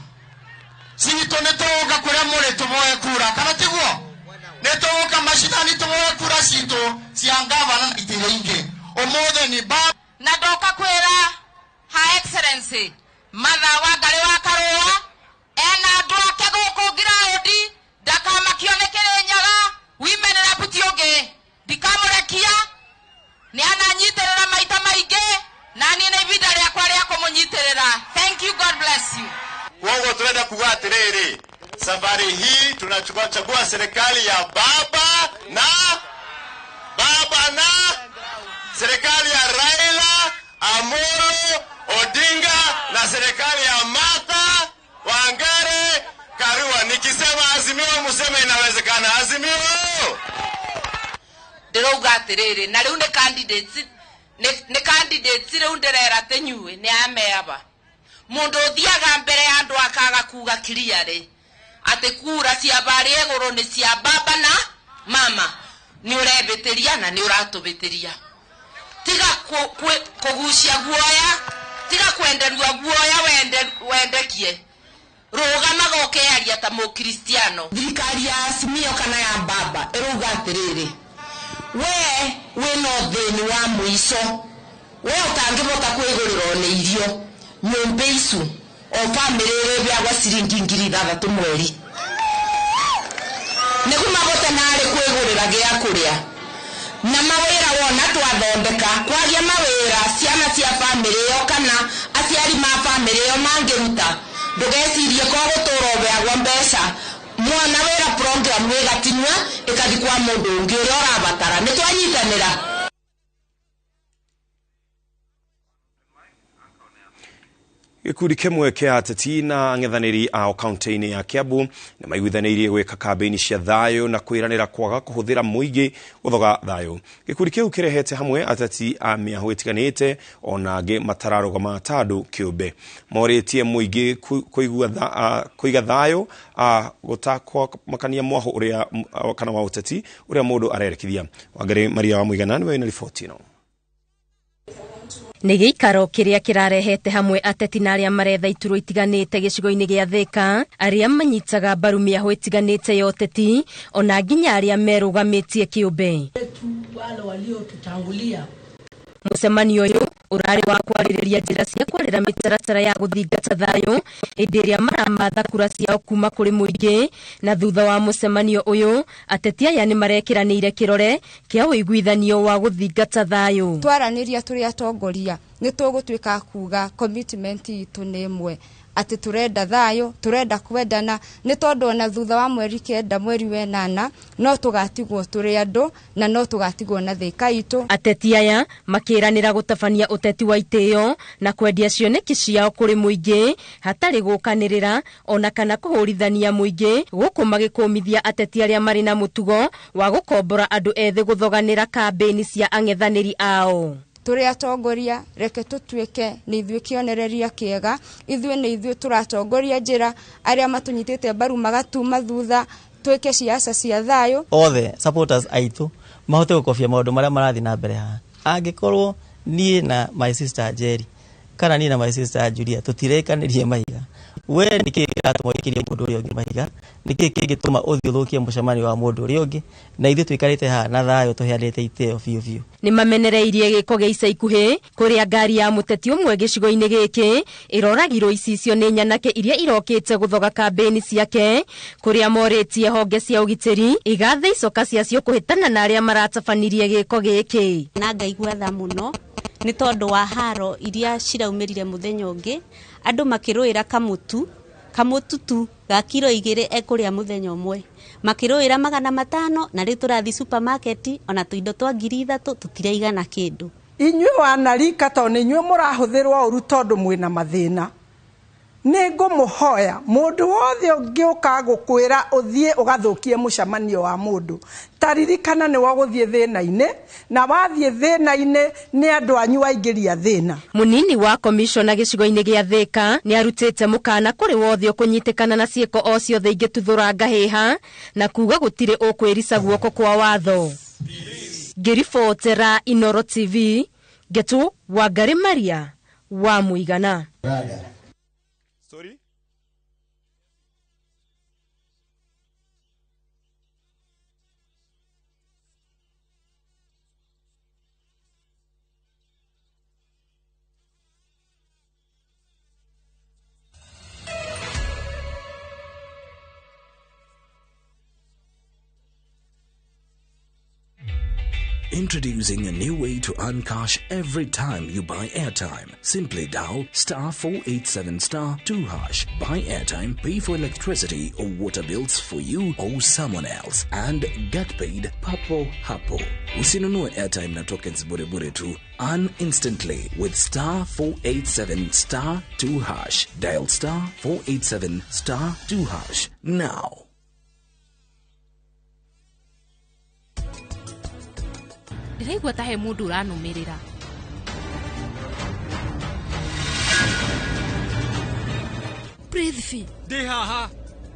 citũ nĩ tũgũka kũrĩa mũrĩ tũboye kura, kana tiguo? Nĩ tũgũka macinani tũboye kura citũ cia ngavana na itĩ ingĩ. Ũmũthĩ nĩ ba na ndoka kwĩra Her Excellency Martha Wangari wa Karũa ena andũ ake gũkũ ngiraũndi, ndakamakio nĩ Kĩrĩnyaga, women rep ti ũngĩ, ndikamũrekia. Nĩ ananyitĩrĩra maita maingĩ na niĩ nĩ ihinda rĩakwa rĩa kũmũnyitĩrĩra. Thank you, God bless you. Koguo turenda kuga atĩrĩrĩ, safari hii tunachagua serikali ya baba na baba na serikali ya Raila Amolo Odinga na serikali ya Martha Wangari Karua. Nikisema Azimio museme inawezekana. Azimio. Ndĩrauga atĩrĩrĩ, na rĩu nĩ candidates, nĩ candidates rĩu ndĩrera atĩ nyuĩ nĩ ameaba. Mũndũ ũthiaga mbere ya andũ akaga kuga clearly atĩ kura cia barĩ igũrũ nĩ cia baba na mama, nĩ ũrebĩtĩria na nĩ ũratũbĩtĩria. Tiga kũgucia guoya, tiga kwenderua guoya wendekie. Rũgamaga ũkearia ta mũkristiano. Thirikari ya Azimio kana ya baba ĩrauga atĩrĩrĩ, we wĩna ũthĩni wa mũico, we ũtangĩhota kwĩgũrĩrwo nĩ irio nyũmba icu o bamĩrĩ ĩrĩheagwo ciringi 6,000 mweri nĩguo mahote narĩ kwĩgũrĩra gĩa kũrĩa. Na mawĩra wona twathondeka, kwagia mawĩra ciana cia bamĩrĩ ĩyo kana aciari ma bamĩrĩ ĩyo mangĩruta, ndũgecirie ko gũtũra ũheagwo mbeca. Mwana wĩra program ĩgatinwa ĩkathi kwa mũndũ ũngĩ ũrĩa ũrabatara. Nĩ twanyitanĩra. Gĩkundi kĩmwe kĩa ateti na ang'ethanĩri ao kaunti-inĩ ya Kiambu nĩ maiguithanĩirie gwĩka kambĩini cia thayũ na kwĩranĩra kwaga kũhũthĩra mũingĩ gũthoga thayũ. Gĩkundi kĩu kĩrehete hamwe ateti a mĩahũ ĩtiganĩte ona angĩ matararũgama ta andũ kĩũmbe. Morĩtie mũingĩ kũiga thayũ gũtakwamakania mwahũ ũrĩa kana wa ũteti ũrĩa mũndũ arerekithia. Wangari Maria wa Mũigana nĩwe wĩna riboti ĩno. Nĩ gĩikaro kĩrĩa kĩrarehete hamwe ateti na arĩa maretha iturwa itiganĩte gĩcigo-inĩ gĩa Thĩka, arĩa manyitaga mbaru mĩahũ ĩtiganĩte ya ũteti ona nginya arĩa merũgamĩtie kĩũmbe. Mũcemanio ũyũ ũrarĩ wa kwarĩrĩria njĩra cia kwarĩra mĩtaratara ya gũthingata thayũ hĩndĩ ĩrĩa maramatha kura ciao kuma kũrĩ mũingĩ. Na thutha wa mũcemanio ũyũ ateti aya nĩ marekĩranĩire kĩrore kĩa ũiguithanio wa gũthingata thayũ. Twaranĩria tũrĩ atongoria nĩ tũgũtuĩka kuga commitment itũ nĩ ĩmwe, Atĩ tũrenda thayũ, tũrenda kwendana, nĩ tondũ ona thutha wa mweri 9, mweri wa 8, no tũgatigwo tũrĩ andũ na no tũgatigwo na Thĩka itũ. Ateti aya makĩranĩra gũtabania ũteti wa itĩo na kwendia cioneki ciao kũrĩ mũingĩ hatarĩ gũkanĩrĩra ona kana kũhũrithania mũingĩ, gũkũ magĩkũmithia ateti arĩa marĩ na mũtugo wa gũkombora andũ ethĩ gũthoganĩra kambĩini cia ang'ethanĩri ao. Tũrĩ atongoria, reke tũtuĩke nĩ ithuĩ kĩonereria kĩega, ithuĩ nĩ ithuĩ tũratongoria njĩra, arĩa matũnyitĩte mbaru magatuma thutha, twĩke ciaca cia thayũ. Othe supporters aitũ mahote gũkobia maũndũ marĩa marathiĩ na mbere haha. Angĩkorwo niĩ na my sister Jerry kana niĩ na my sister Julia tũtirekanĩrie mahiga, we nĩkĩĩ kĩratũma ũikĩrie mũndũ ũrĩa ũngĩ mahiga? Nĩkĩĩ kĩngĩtũma ũthiĩ ũthũkie mũcemanio wa mũndũ ũrĩa ũngĩ? Na ithuĩ tũikarĩte haha na thayũ tũheanĩte itĩo biũ biũ. Nĩ mamenereirie gĩko gĩa ica ikuhĩ kũrĩa ngari ya mũteti ũmwe gĩcigo-inĩ gĩkĩ ĩroragirwo icicio nĩ nyanake iria irokĩte gũthoga kambĩini ciake, kũrĩa morĩtie honge cia ũgitĩri igathe icoka ciacio kũhĩtana na arĩa maratabanirie gĩko gĩkĩ. Na ngaigua tha mũno nĩ tondũ wa haro iria ciraumĩrire mũthenya ũngĩ, andũ makĩrũĩra kamũtu tu ga kiro 2 ekũrĩa mũthenya ũmwe, makĩrũĩra 500, na rĩu tũrathiĩ supermarket ona tũindo twa 3,000 tũtiraigana kĩndũ. Inyuĩ wanarika tondũ nĩ inyuĩ mũrahũthĩrwo ũru tondũ mwĩna mathĩna, nĩ ngũmũhoya mũndũ wothe ũngĩũka gũkwĩra ũthiĩ ũgathũkie mũcemanio wa mũndũ, ta ririkana nĩ wagũthiĩ thĩna-inĩ, na wathiĩ thĩna-inĩ nĩ andũ anyu waingĩria thĩna. Mũnini wa komishona gĩcigo-inĩ gĩa Thĩka nĩ arutĩte mũkana kũrĩ wothe ũkũnyitĩkana na ciĩko o ciothe ingĩtuthũra ngahĩha na kuga gũtirĩ ũkwĩrica guoko kwa watho. Ngĩribotera Inooro TV, Ngetu Wangari Maria wa Mũigana. Sorry? Introducing a new way to earn cash every time you buy airtime. Simply dial star 487 star 2 hash. Buy airtime, pay for electricity or water bills for you or someone else, and get paid papo hapo. Usinunue airtime na tokens bure bure tu. Earn instantly with star 487 star 2 hash. Dial star 487 star 2 hash now. Ndĩraigua ta he mũndũ ũranũmĩrĩra. Prithvi. Ndĩ haha.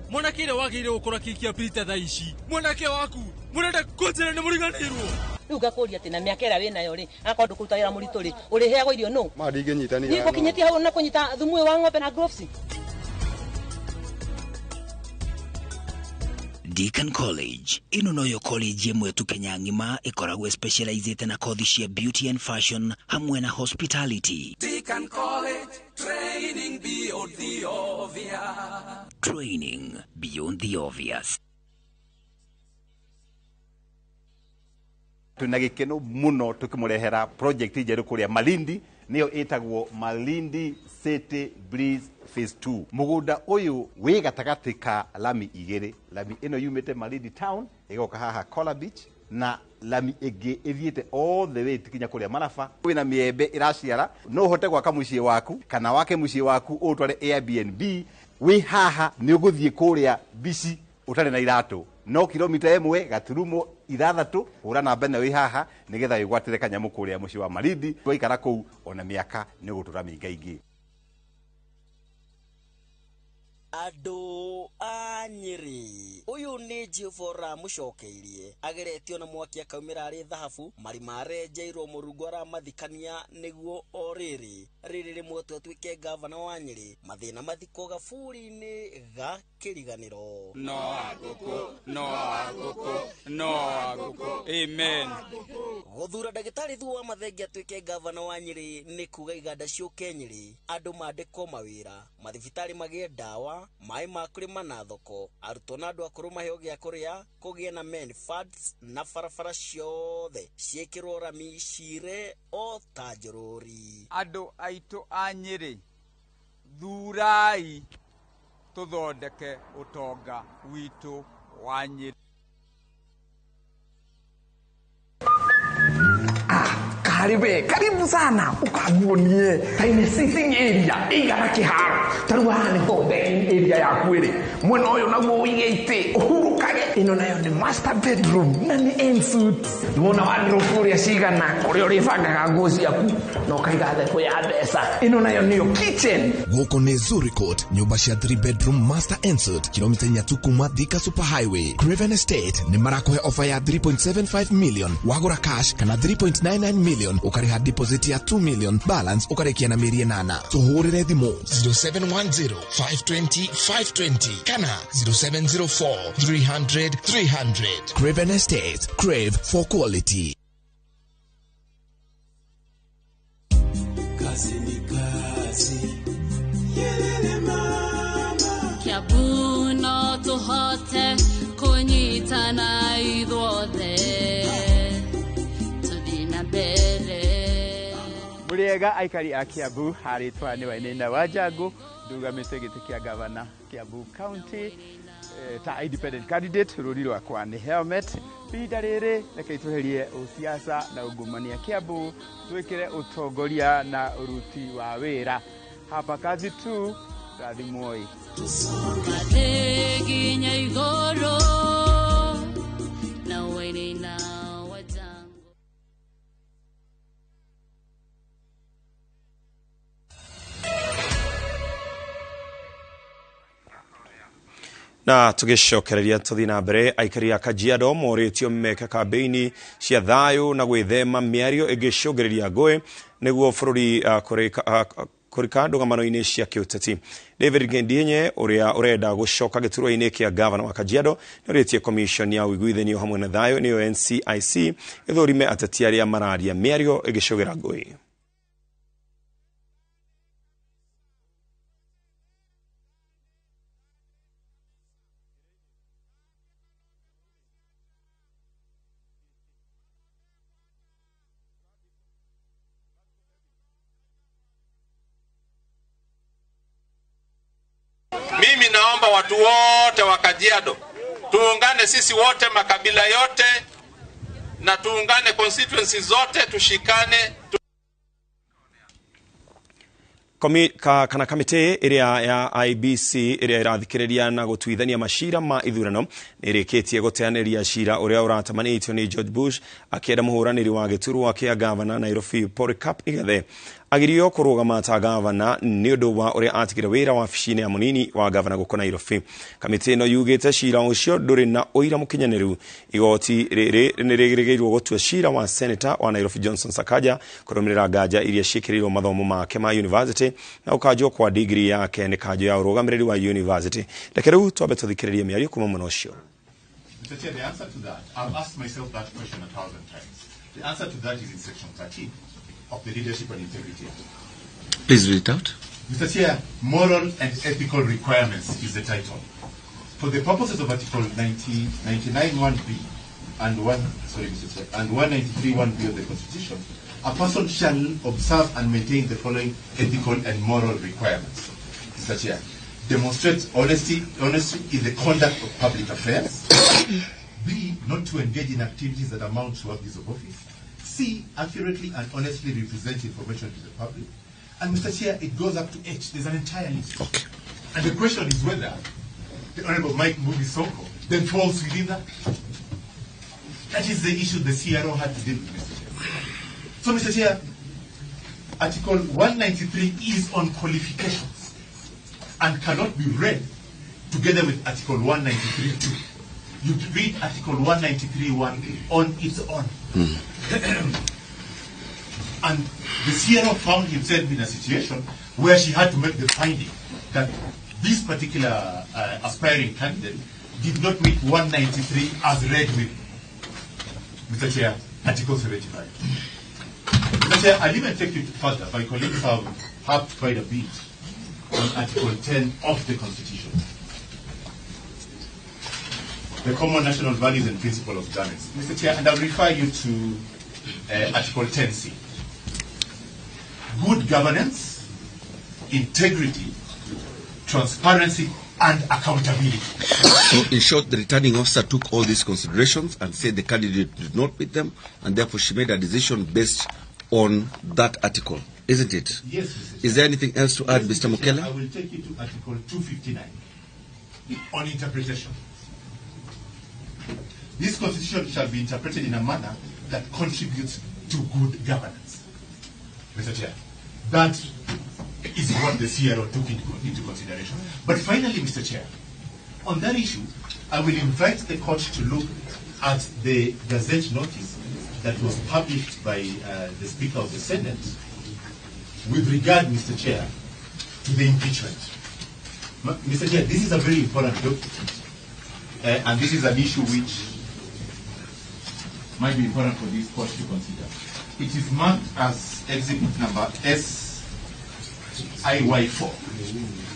Mwanake ũrĩa wagĩrĩire gũkorwo akĩhikia Peter thaa ici. Mwanake waku mũrenda kũnjĩra nĩ mũriganĩirwo. Rĩu ngakũria atĩ na mĩaka ĩrĩa wĩnayo rĩ, akorwo ndũkũruta wĩra mũritũ rĩ, ũrĩheagwo irio nũ? Ma ndingĩnyitanĩra. Niĩ ngũkinyĩtie hau na kũnyita thumu ũyũ wa ng'ombe na gloves. Deacon College ĩno noyo college ĩmwe tu Kenya ng'ima ĩkoragwo specializĩte na kothi cia beauty and fashion hamwe na hospitality. Deacon College, training beyond the obvious. Training beyond the obvious. Tuna gĩkeno mũno tũkĩmũrehera project njerũ kũrĩa Malindi, nĩyo ĩtagwo Malindi City Breeze Phase 2. Mũgũnda ũyũ wĩ gatagatĩ ka lami igĩrĩ, lami ĩno yumĩte Malindi town ĩgoka haha Kola Beach, na lami ĩngĩ ĩthiĩte all the way kinya kũrĩa Maraba. Wĩna mĩembe ĩraciara, no ũhote gwaka mũciĩ waku kana wake mũciĩ waku ũtware Airbnb. Wĩ haha nĩ ũgũthiĩ kũrĩa bici ũtarĩ na iratũ, no kilomita 1.6 hũra namba ĩno wĩ haha nĩgetha wĩgwatĩre kanyamũ kũrĩa mũciĩ wa Malindi. Waikara kũu ona mĩaka nĩ ũgũtũra mĩingaingĩ. Andũ a Nyĩrĩ, ũyũ nĩ Jehova mũcokeirie ageretio na mwaki akaumĩra arĩ thahabu, marima arenjeirwo Mũrungu aramathikania nĩguo o rĩrĩ rĩrĩ rĩmwe tu atuĩke gavana wa Nyĩrĩ, mathĩna mathikwo gaburi-inĩ ga kĩriganĩro. No agũkũ, no agũkũ, no agũkũ, amen. Gũthura ndagĩtarĩ Thuo wa Mathenge atuĩke gavana wa Nyĩrĩ nĩ kuga iganda ciũke Nyĩrĩ, andũ mandĩkwo mawĩra, mathibitarĩ magĩe ndawa, maĩ ma kũrĩma na thoko, arutwo na andũ akũrũ maheo gĩa kũrĩa, kũgĩe na men funds na barabara ciothe ciĩkĩrwo rami cire o ta njũrũri. Andũ aitũ a Nyĩrĩ, Thurai tuthondeke utonga witu wa Nyeri. Karibu, karibu sana ukaguonie tiny sitting area igana kiharo taru haha nĩ decking area yaku ĩrĩ mwena ũyũ naguo ũige itĩ ũhurũkage ĩno nayo nĩ master bedroom na nĩ ensuite nĩwona wardrobe ũrĩa cigana kũrĩa ũrĩbangaga nguo ciaku na ũkaiga thebũ ya mbeca ĩno nayo nĩyo kitchen. Gũkũ nĩ Zuri Court, nyũmba cia 3 bedroom master ensuite kilomita inya tu kuma Thika Super Highway. Craven Estate nĩ marakũhe offer ya 3.75 million wagũra cash kana 3.99 million ũkarĩha deposit ya 2 million balance ũkarĩkia na mĩeri ĩnana. Tũhũrĩre thimũ 0710 520 520 kana 0704 300 300. Craven Estate, crave for quality. Kazi ni kazi. Yelele mama. Kiambu no tũhote kũnyitana ithuothe tũthiĩ na mbere. Mũrĩega aikari a Kiambu, harĩtwa nĩ Wainaina wa Njangu, ndugamĩte gĩtĩ kĩa gavana Kiambu County ta independent candidate. Rũri rwakwa nĩ helmet. Ihinda rĩrĩ reke tweherie ũsiasa na ungumania Kiambu, twĩkĩre ũtongoria na ũruti wa wĩra. Hapa kazi tu, rathimwoi. Tũthiĩ nginya igũrũ na Wainaina wa Njangu. Na tugicokereria tuthi na mbere, aikari a Kajiado morĩtio meke kambĩini cia thayũ na gwĩthema mĩario ĩngĩcũngĩrĩria ngũĩ nĩguo bũrũri kũrika ndũgamano-inĩ cia kĩũteti. David Ngendienye ũrĩa ũrenda gũcoka gĩturwa-inĩ kĩa gavana wa Kajiado nĩorĩtie commission ya ũiguithanio hamwe na thayũ nĩyo NCIC ĩthũrime ateti arĩa mararia mĩario ĩngĩcũgĩra ngũĩ. Mimi naomba watu wote wa Kajiado tuungane, sisi wote makabila yote, na tuungane constituencies zote, tushikane. Kana kamĩtĩ ĩrĩa ya IBC ĩrĩa ĩrathikĩrĩria na gũtuithania macira ma ithurano nĩ ĩrĩkĩtie gũteanĩria cira ũrĩa ũratamanĩtio nĩ George Bush akĩenda mũhũranĩri wa gĩturwa kĩa gavana Nairobi Polycarp Igathe agirio kũrũgama ta gavana nĩ ũndũ wa ũrĩa atigire wĩra wabici-inĩ ya mũnini wa gavana gũkũ Nairobi. Kamĩtĩ ĩno yugĩte cira ũcio ndũrĩ na ũira mũkinyanĩru. Igoti rĩrĩ nĩ rĩrĩgĩrĩirwo gũtua cira wa seneta wa Nairobi Johnson Sakaja kũrũmĩrĩra nganja iria ciĩkĩrĩirwo mathomo make ma university na ũkanjwo kwa degree yake nĩ kanjũ ya ũrũgamĩrĩri wa university. Reke rĩu twambe tũthikĩrĩrie mĩario kuma mwena ũcio. Mr. Chair, the answer to that, I've asked myself that question 1,000 times. The answer to that is in section 13 of the Leadership and Integrity Act. Please read it out. Mr. Chair, moral and ethical requirements is the title. For the purposes of Article 99(1)(b) and 1, sorry, Mr. Chair, and 193(1)(b) of the Constitution, a person shall observe and maintain the following ethical and moral requirements. Mr. Chair, demonstrate honesty in the conduct of public affairs. B, not to engage in activities that amount to abuse of office. C, accurately and honestly represent information to the public. And Mr. Chair, it goes up to H. There's an entire list. Okay. And the question is whether the Honorable Mike Mbuvi Sonko then falls within that. That is the issue the CRO had to deal with, Mr. Chair. So, Mr. Chair, Article 193 is on qualifications and cannot be read together with Article 193(2). You read Article 193(1) on its own. And the CRO found himself in a situation where she had to make the finding that this particular aspiring candidate did not meet 193 as read with, Mr. Chair, Article 75. Mr. Chair, I'll even take it further. My colleagues have harped quite a bit on Article 10 of the Constitution. The common national values and principle of governance. Mr. Chair, and I'll refer you to Article 10C. Good governance, integrity, transparency, and accountability. So, in short, the returning officer took all these considerations and said the candidate did not meet them, and therefore she made a decision based on that article, isn't it? Yes, Mr. Is there anything else to add, Yes, Mr. Chair, Mukele? I will take you to Article 259 on interpretation. This constitution shall be interpreted in a manner that contributes to good governance. Mr. Chair, that is what the CRO took into consideration. But finally, Mr. Chair, on that issue, I will invite the court to look at the Gazette notice that was published by the Speaker of the Senate with regard, Mr. Chair, to the impeachment. Mr. Chair, this is a very important document, and this is an issue which might be important for this court to consider. It is marked as exhibit number SIY4.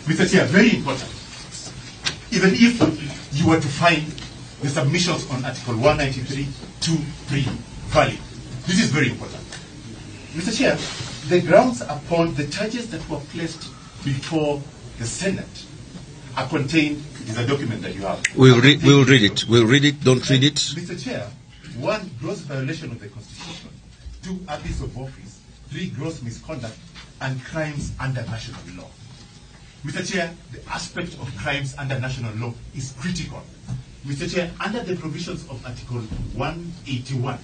Mr. Chair, very important. Even if you were to find the submissions on Article 193, 2, 3 valid, this is very important. Mr. Chair, the grounds upon the charges that were placed before the Senate are contained, it is a document that you have. We'll read it. We'll read it. Don't read it. Mr. Chair, 1, gross violation of the Constitution, 2, abuse of office, 3, gross misconduct, and crimes under national law. Mr. Chair, the aspect of crimes under national law is critical. Mr. Chair, under the provisions of Article 181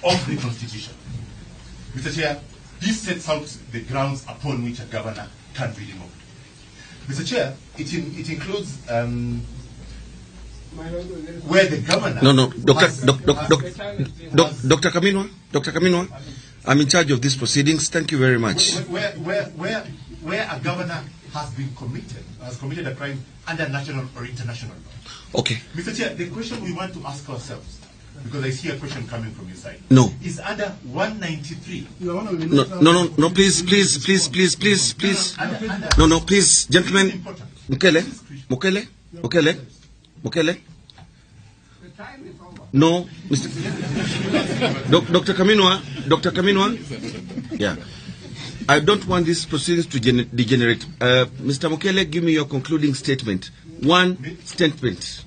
of the Constitution, Mr. Chair, this sets out the grounds upon which a governor can be removed. Mr. Chair, it includes where the governor... No, Dr. Khaminwa, I'm in charge of these proceedings. Thank you very much. Where a governor has committed a crime under national or international law. Okay. Mr. Chair, the question we want to ask ourselves, because I see a question coming from your side. No. Is under 193. No, please, please, please, please, please, please. No, please, gentlemen. Mukele. No, Mr. Dr. Khaminwa. Yeah. I don't want these proceedings to degenerate. Mr. Mukele, give me your concluding statement. One statement.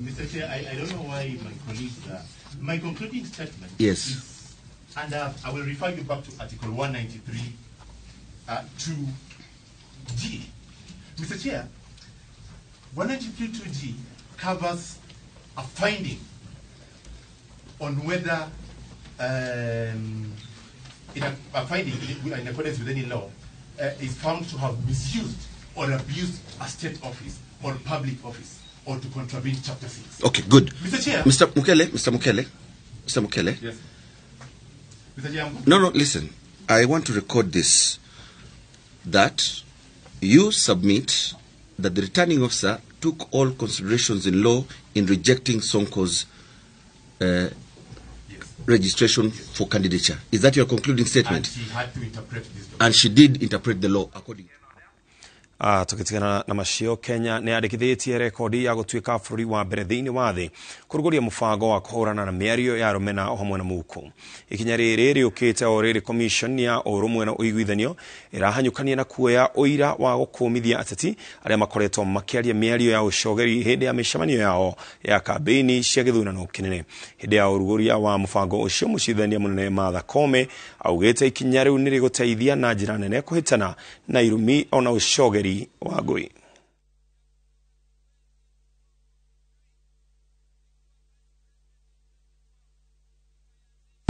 Mr. Chair, I don't know why my colleagues are... My concluding statement yes. is, and I will refer you back to Article 193, 2G. Mr. Chair, 193 2G covers a finding on whether, a finding in accordance with any law, is found to have misused or abused a state office or public office, or to contravene Chapter 6. Okay, good. Mr. Chair. Mr. Mukele. Yes. Mr. Chair. No, listen. I want to record this, that you submit that the returning officer took all considerations in law in rejecting Sonko's registration for candidature. Is that your concluding statement? And she had to interpret this document. And she did interpret the law accordingly. Tukitigana na macio, Kenya nĩ yandĩkithĩtie rekondi ya gũtuĩka bũrũri wa mbere thĩinĩ wa thĩ kũrugũria mũbango wa kũhũrana na mĩario ya rũmena o hamwe na mũhuko. Ikinya rĩrĩ rĩũkĩte o rĩrĩ commission ya ũrũmwe na ũiguithanio ĩrahanyũkania na kuoya ũira wa gũkũmithia ateti arĩa makoretwo makĩaria mĩario ya ũcogeri hĩndĩ ya mĩcemanio yao ya kambĩini cia gĩthurano kĩnene. Hĩndĩ ya ũrugũria wa mũbango ũcio, mũcirithania mũnene Martha Koome augĩte ikinya rĩu nĩ rĩgũteithia na njĩra nene kũhĩtana na irumi ona ũcogeri wa ngũi.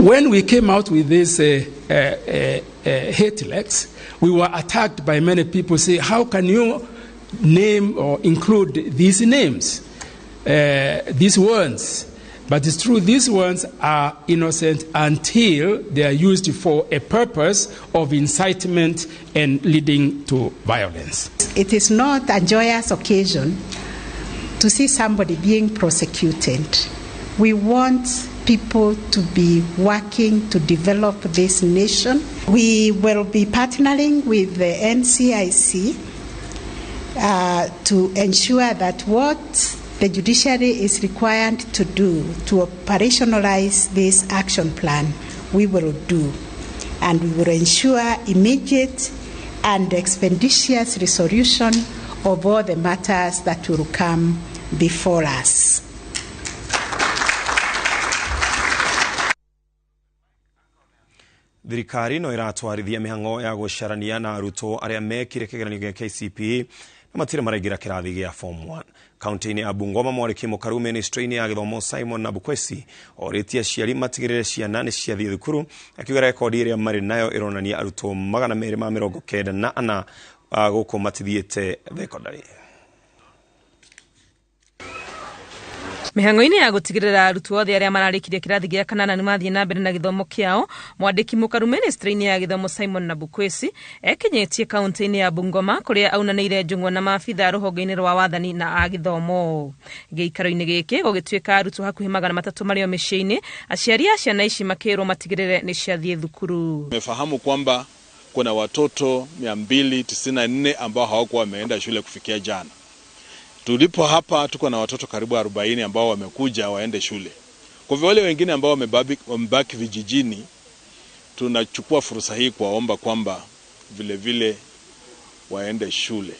When we came out with this hate lex, we were attacked by many people saying, how can you name or include these names, these words? But it's true, these ones are innocent until they are used for a purpose of incitement and leading to violence. It is not a joyous occasion to see somebody being prosecuted. We want people to be working to develop this nation. We will be partnering with the NCIC to ensure that what the judiciary is required to do to operationalize this action plan, we will do. And we will ensure immediate and expeditious resolution of all the matters that will come before us. Thirikari no iratwarithia mĩhang'o ya gũcarania na arutwo arĩa mekire kĩgeranio gĩa KCPE na matirĩ maraingĩra kĩrathi gĩa form 1. Kaunti-inĩ ya Bungoma mwarĩki mũkaru ministry-inĩ ya gĩthomo Simon Nabukwesi orĩtie aciari matigĩrĩre ciana nĩ ciathiĩ thukuru, akiuga rekondi ĩrĩa marĩ nayo ĩronania arutwo 294 gũkũ matithiĩte thekondarĩ. Mĩhang'o-inĩ ya gũtigĩrĩra arutwo othe arĩa mararĩkirie kĩrathi gĩa kanana nĩ mathiĩ na mbere na gĩthomo kĩao, mwandĩki mũkaru ministry-inĩ ya gĩthomo Simon Nabukwesi ekinyĩtie kaunti-inĩ ya Bungoma kũrĩa aunanĩire njũng'wa na maabitha rũhonge-inĩ rwa wathani na a gĩthomo. Gĩikaro-inĩ gĩkĩ gũgĩtuĩka arutwo hakuhĩ 300 marĩ o mĩciĩ-inĩ, aciari a ciana ici makĩrwo matigĩrĩre nĩ ciathiĩ thukuru. Tumefahamu kwamba kuna watoto 294 ambao hawakuwa wameenda shule kufikia jana. Tulipo hapa tuko na watoto karibu 40 ambao wamekuja waende shule. Kwa hivyo wale wengine ambao wamebaki vijijini, tunachukua fursa hii kuwaomba kwamba vile vile waende shule.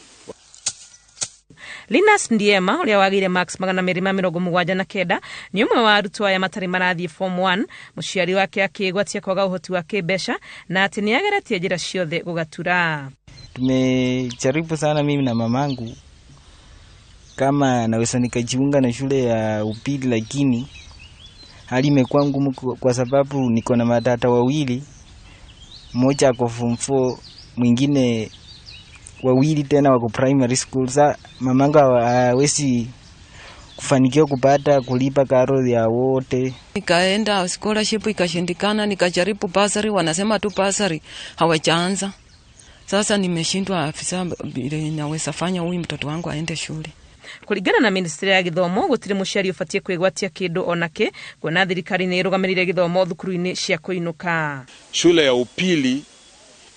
Linus Ndiema ũrĩa wagĩire marks 279 nĩ ũmwe wa arutwo aya matarĩ marathiĩ form 1, mũciari wake akĩgwatia kwaga ũhoti wa kĩmbeca na atĩ nĩ ageretie njĩra ciothe gũgatura. Tumejaribu sana mimi na mamangu kama naweza nikajiunga na shule ya upili, lakini hali imekuwa ngumu kwa sababu niko na matata wawili, mmoja ako form 4, mwingine wawili tena wako primary school. Sa mamangu hawezi kufanikiwa kupata kulipa karo ya wote. Nikaenda scholarship ikashindikana, nikajaribu bursary, wanasema tu bursary hawajaanza. Sasa nimeshindwa afisa vile naweza fanya huyu mtoto wangu aende shule. Kũringana na ministry ya gĩthomo gũtirĩ mũciari ũbatiĩ kwĩgwatia kĩndũ onake kuona thirikari nĩ ĩrũgamĩrĩire gĩthomo thukuru-inĩ cia kũinũka. Shule ya upili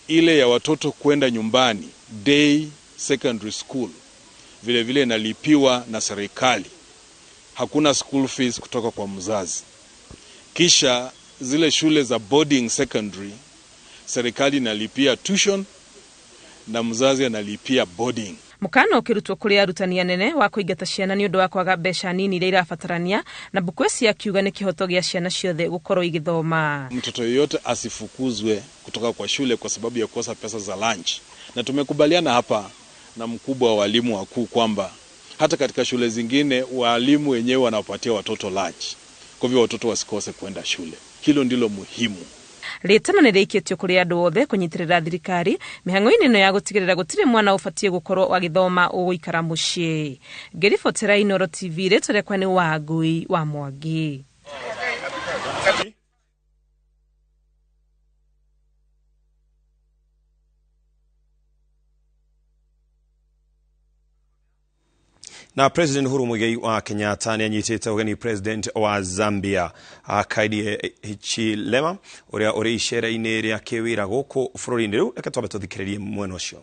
ile ya watoto kwenda nyumbani, day secondary school, vile vile inalipiwa na serikali. Hakuna school fees kutoka kwa mzazi. Kisha zile shule za boarding secondary, serikali inalipia tuition na mzazi analipia boarding. Mukana ũkĩrutwo kũrĩ arutani anene wa kũingata ciana nĩ ũndũ wa kwaga mbeca nini iria irabatarania, na Bukwesi akiuga nĩ kĩhoto gĩa ciana ciothe gũkorwo igĩthoma. Mtoto yeyote asifukuzwe kutoka kwa shule kwa sababu ya kukosa pesa za lunch. Na tumekubaliana hapa na mkubwa wa walimu wakuu kwamba hata katika shule zingine walimu wenyewe wanawapatia watoto lunch. Kwa hivyo watoto wasikose kwenda shule. Hilo ndilo muhimu. Rĩtana nĩ rĩikĩtio kũrĩ andũ othe kũnyitĩrĩra thirikari mĩhang'o-inĩ ĩno ya gũtigĩrĩra gũtirĩ mwana ũbatiĩ gũkorwo agĩthoma ũgũikara mũciĩ. Ngĩribotera Inooro TV, rĩtwa rĩakwa nĩ Wangui wa Mwangi. Na President Uhuru Muigai wa Kenyatta nĩ anyitĩte ũgeni President wa Zambia Hakainde Hichilema ũrĩa ũrĩ icera-inĩ rĩa kĩwĩra gũkũ bũrũri-inĩ. Rĩu reke twambe tũthikĩrĩrie mwena ũcio.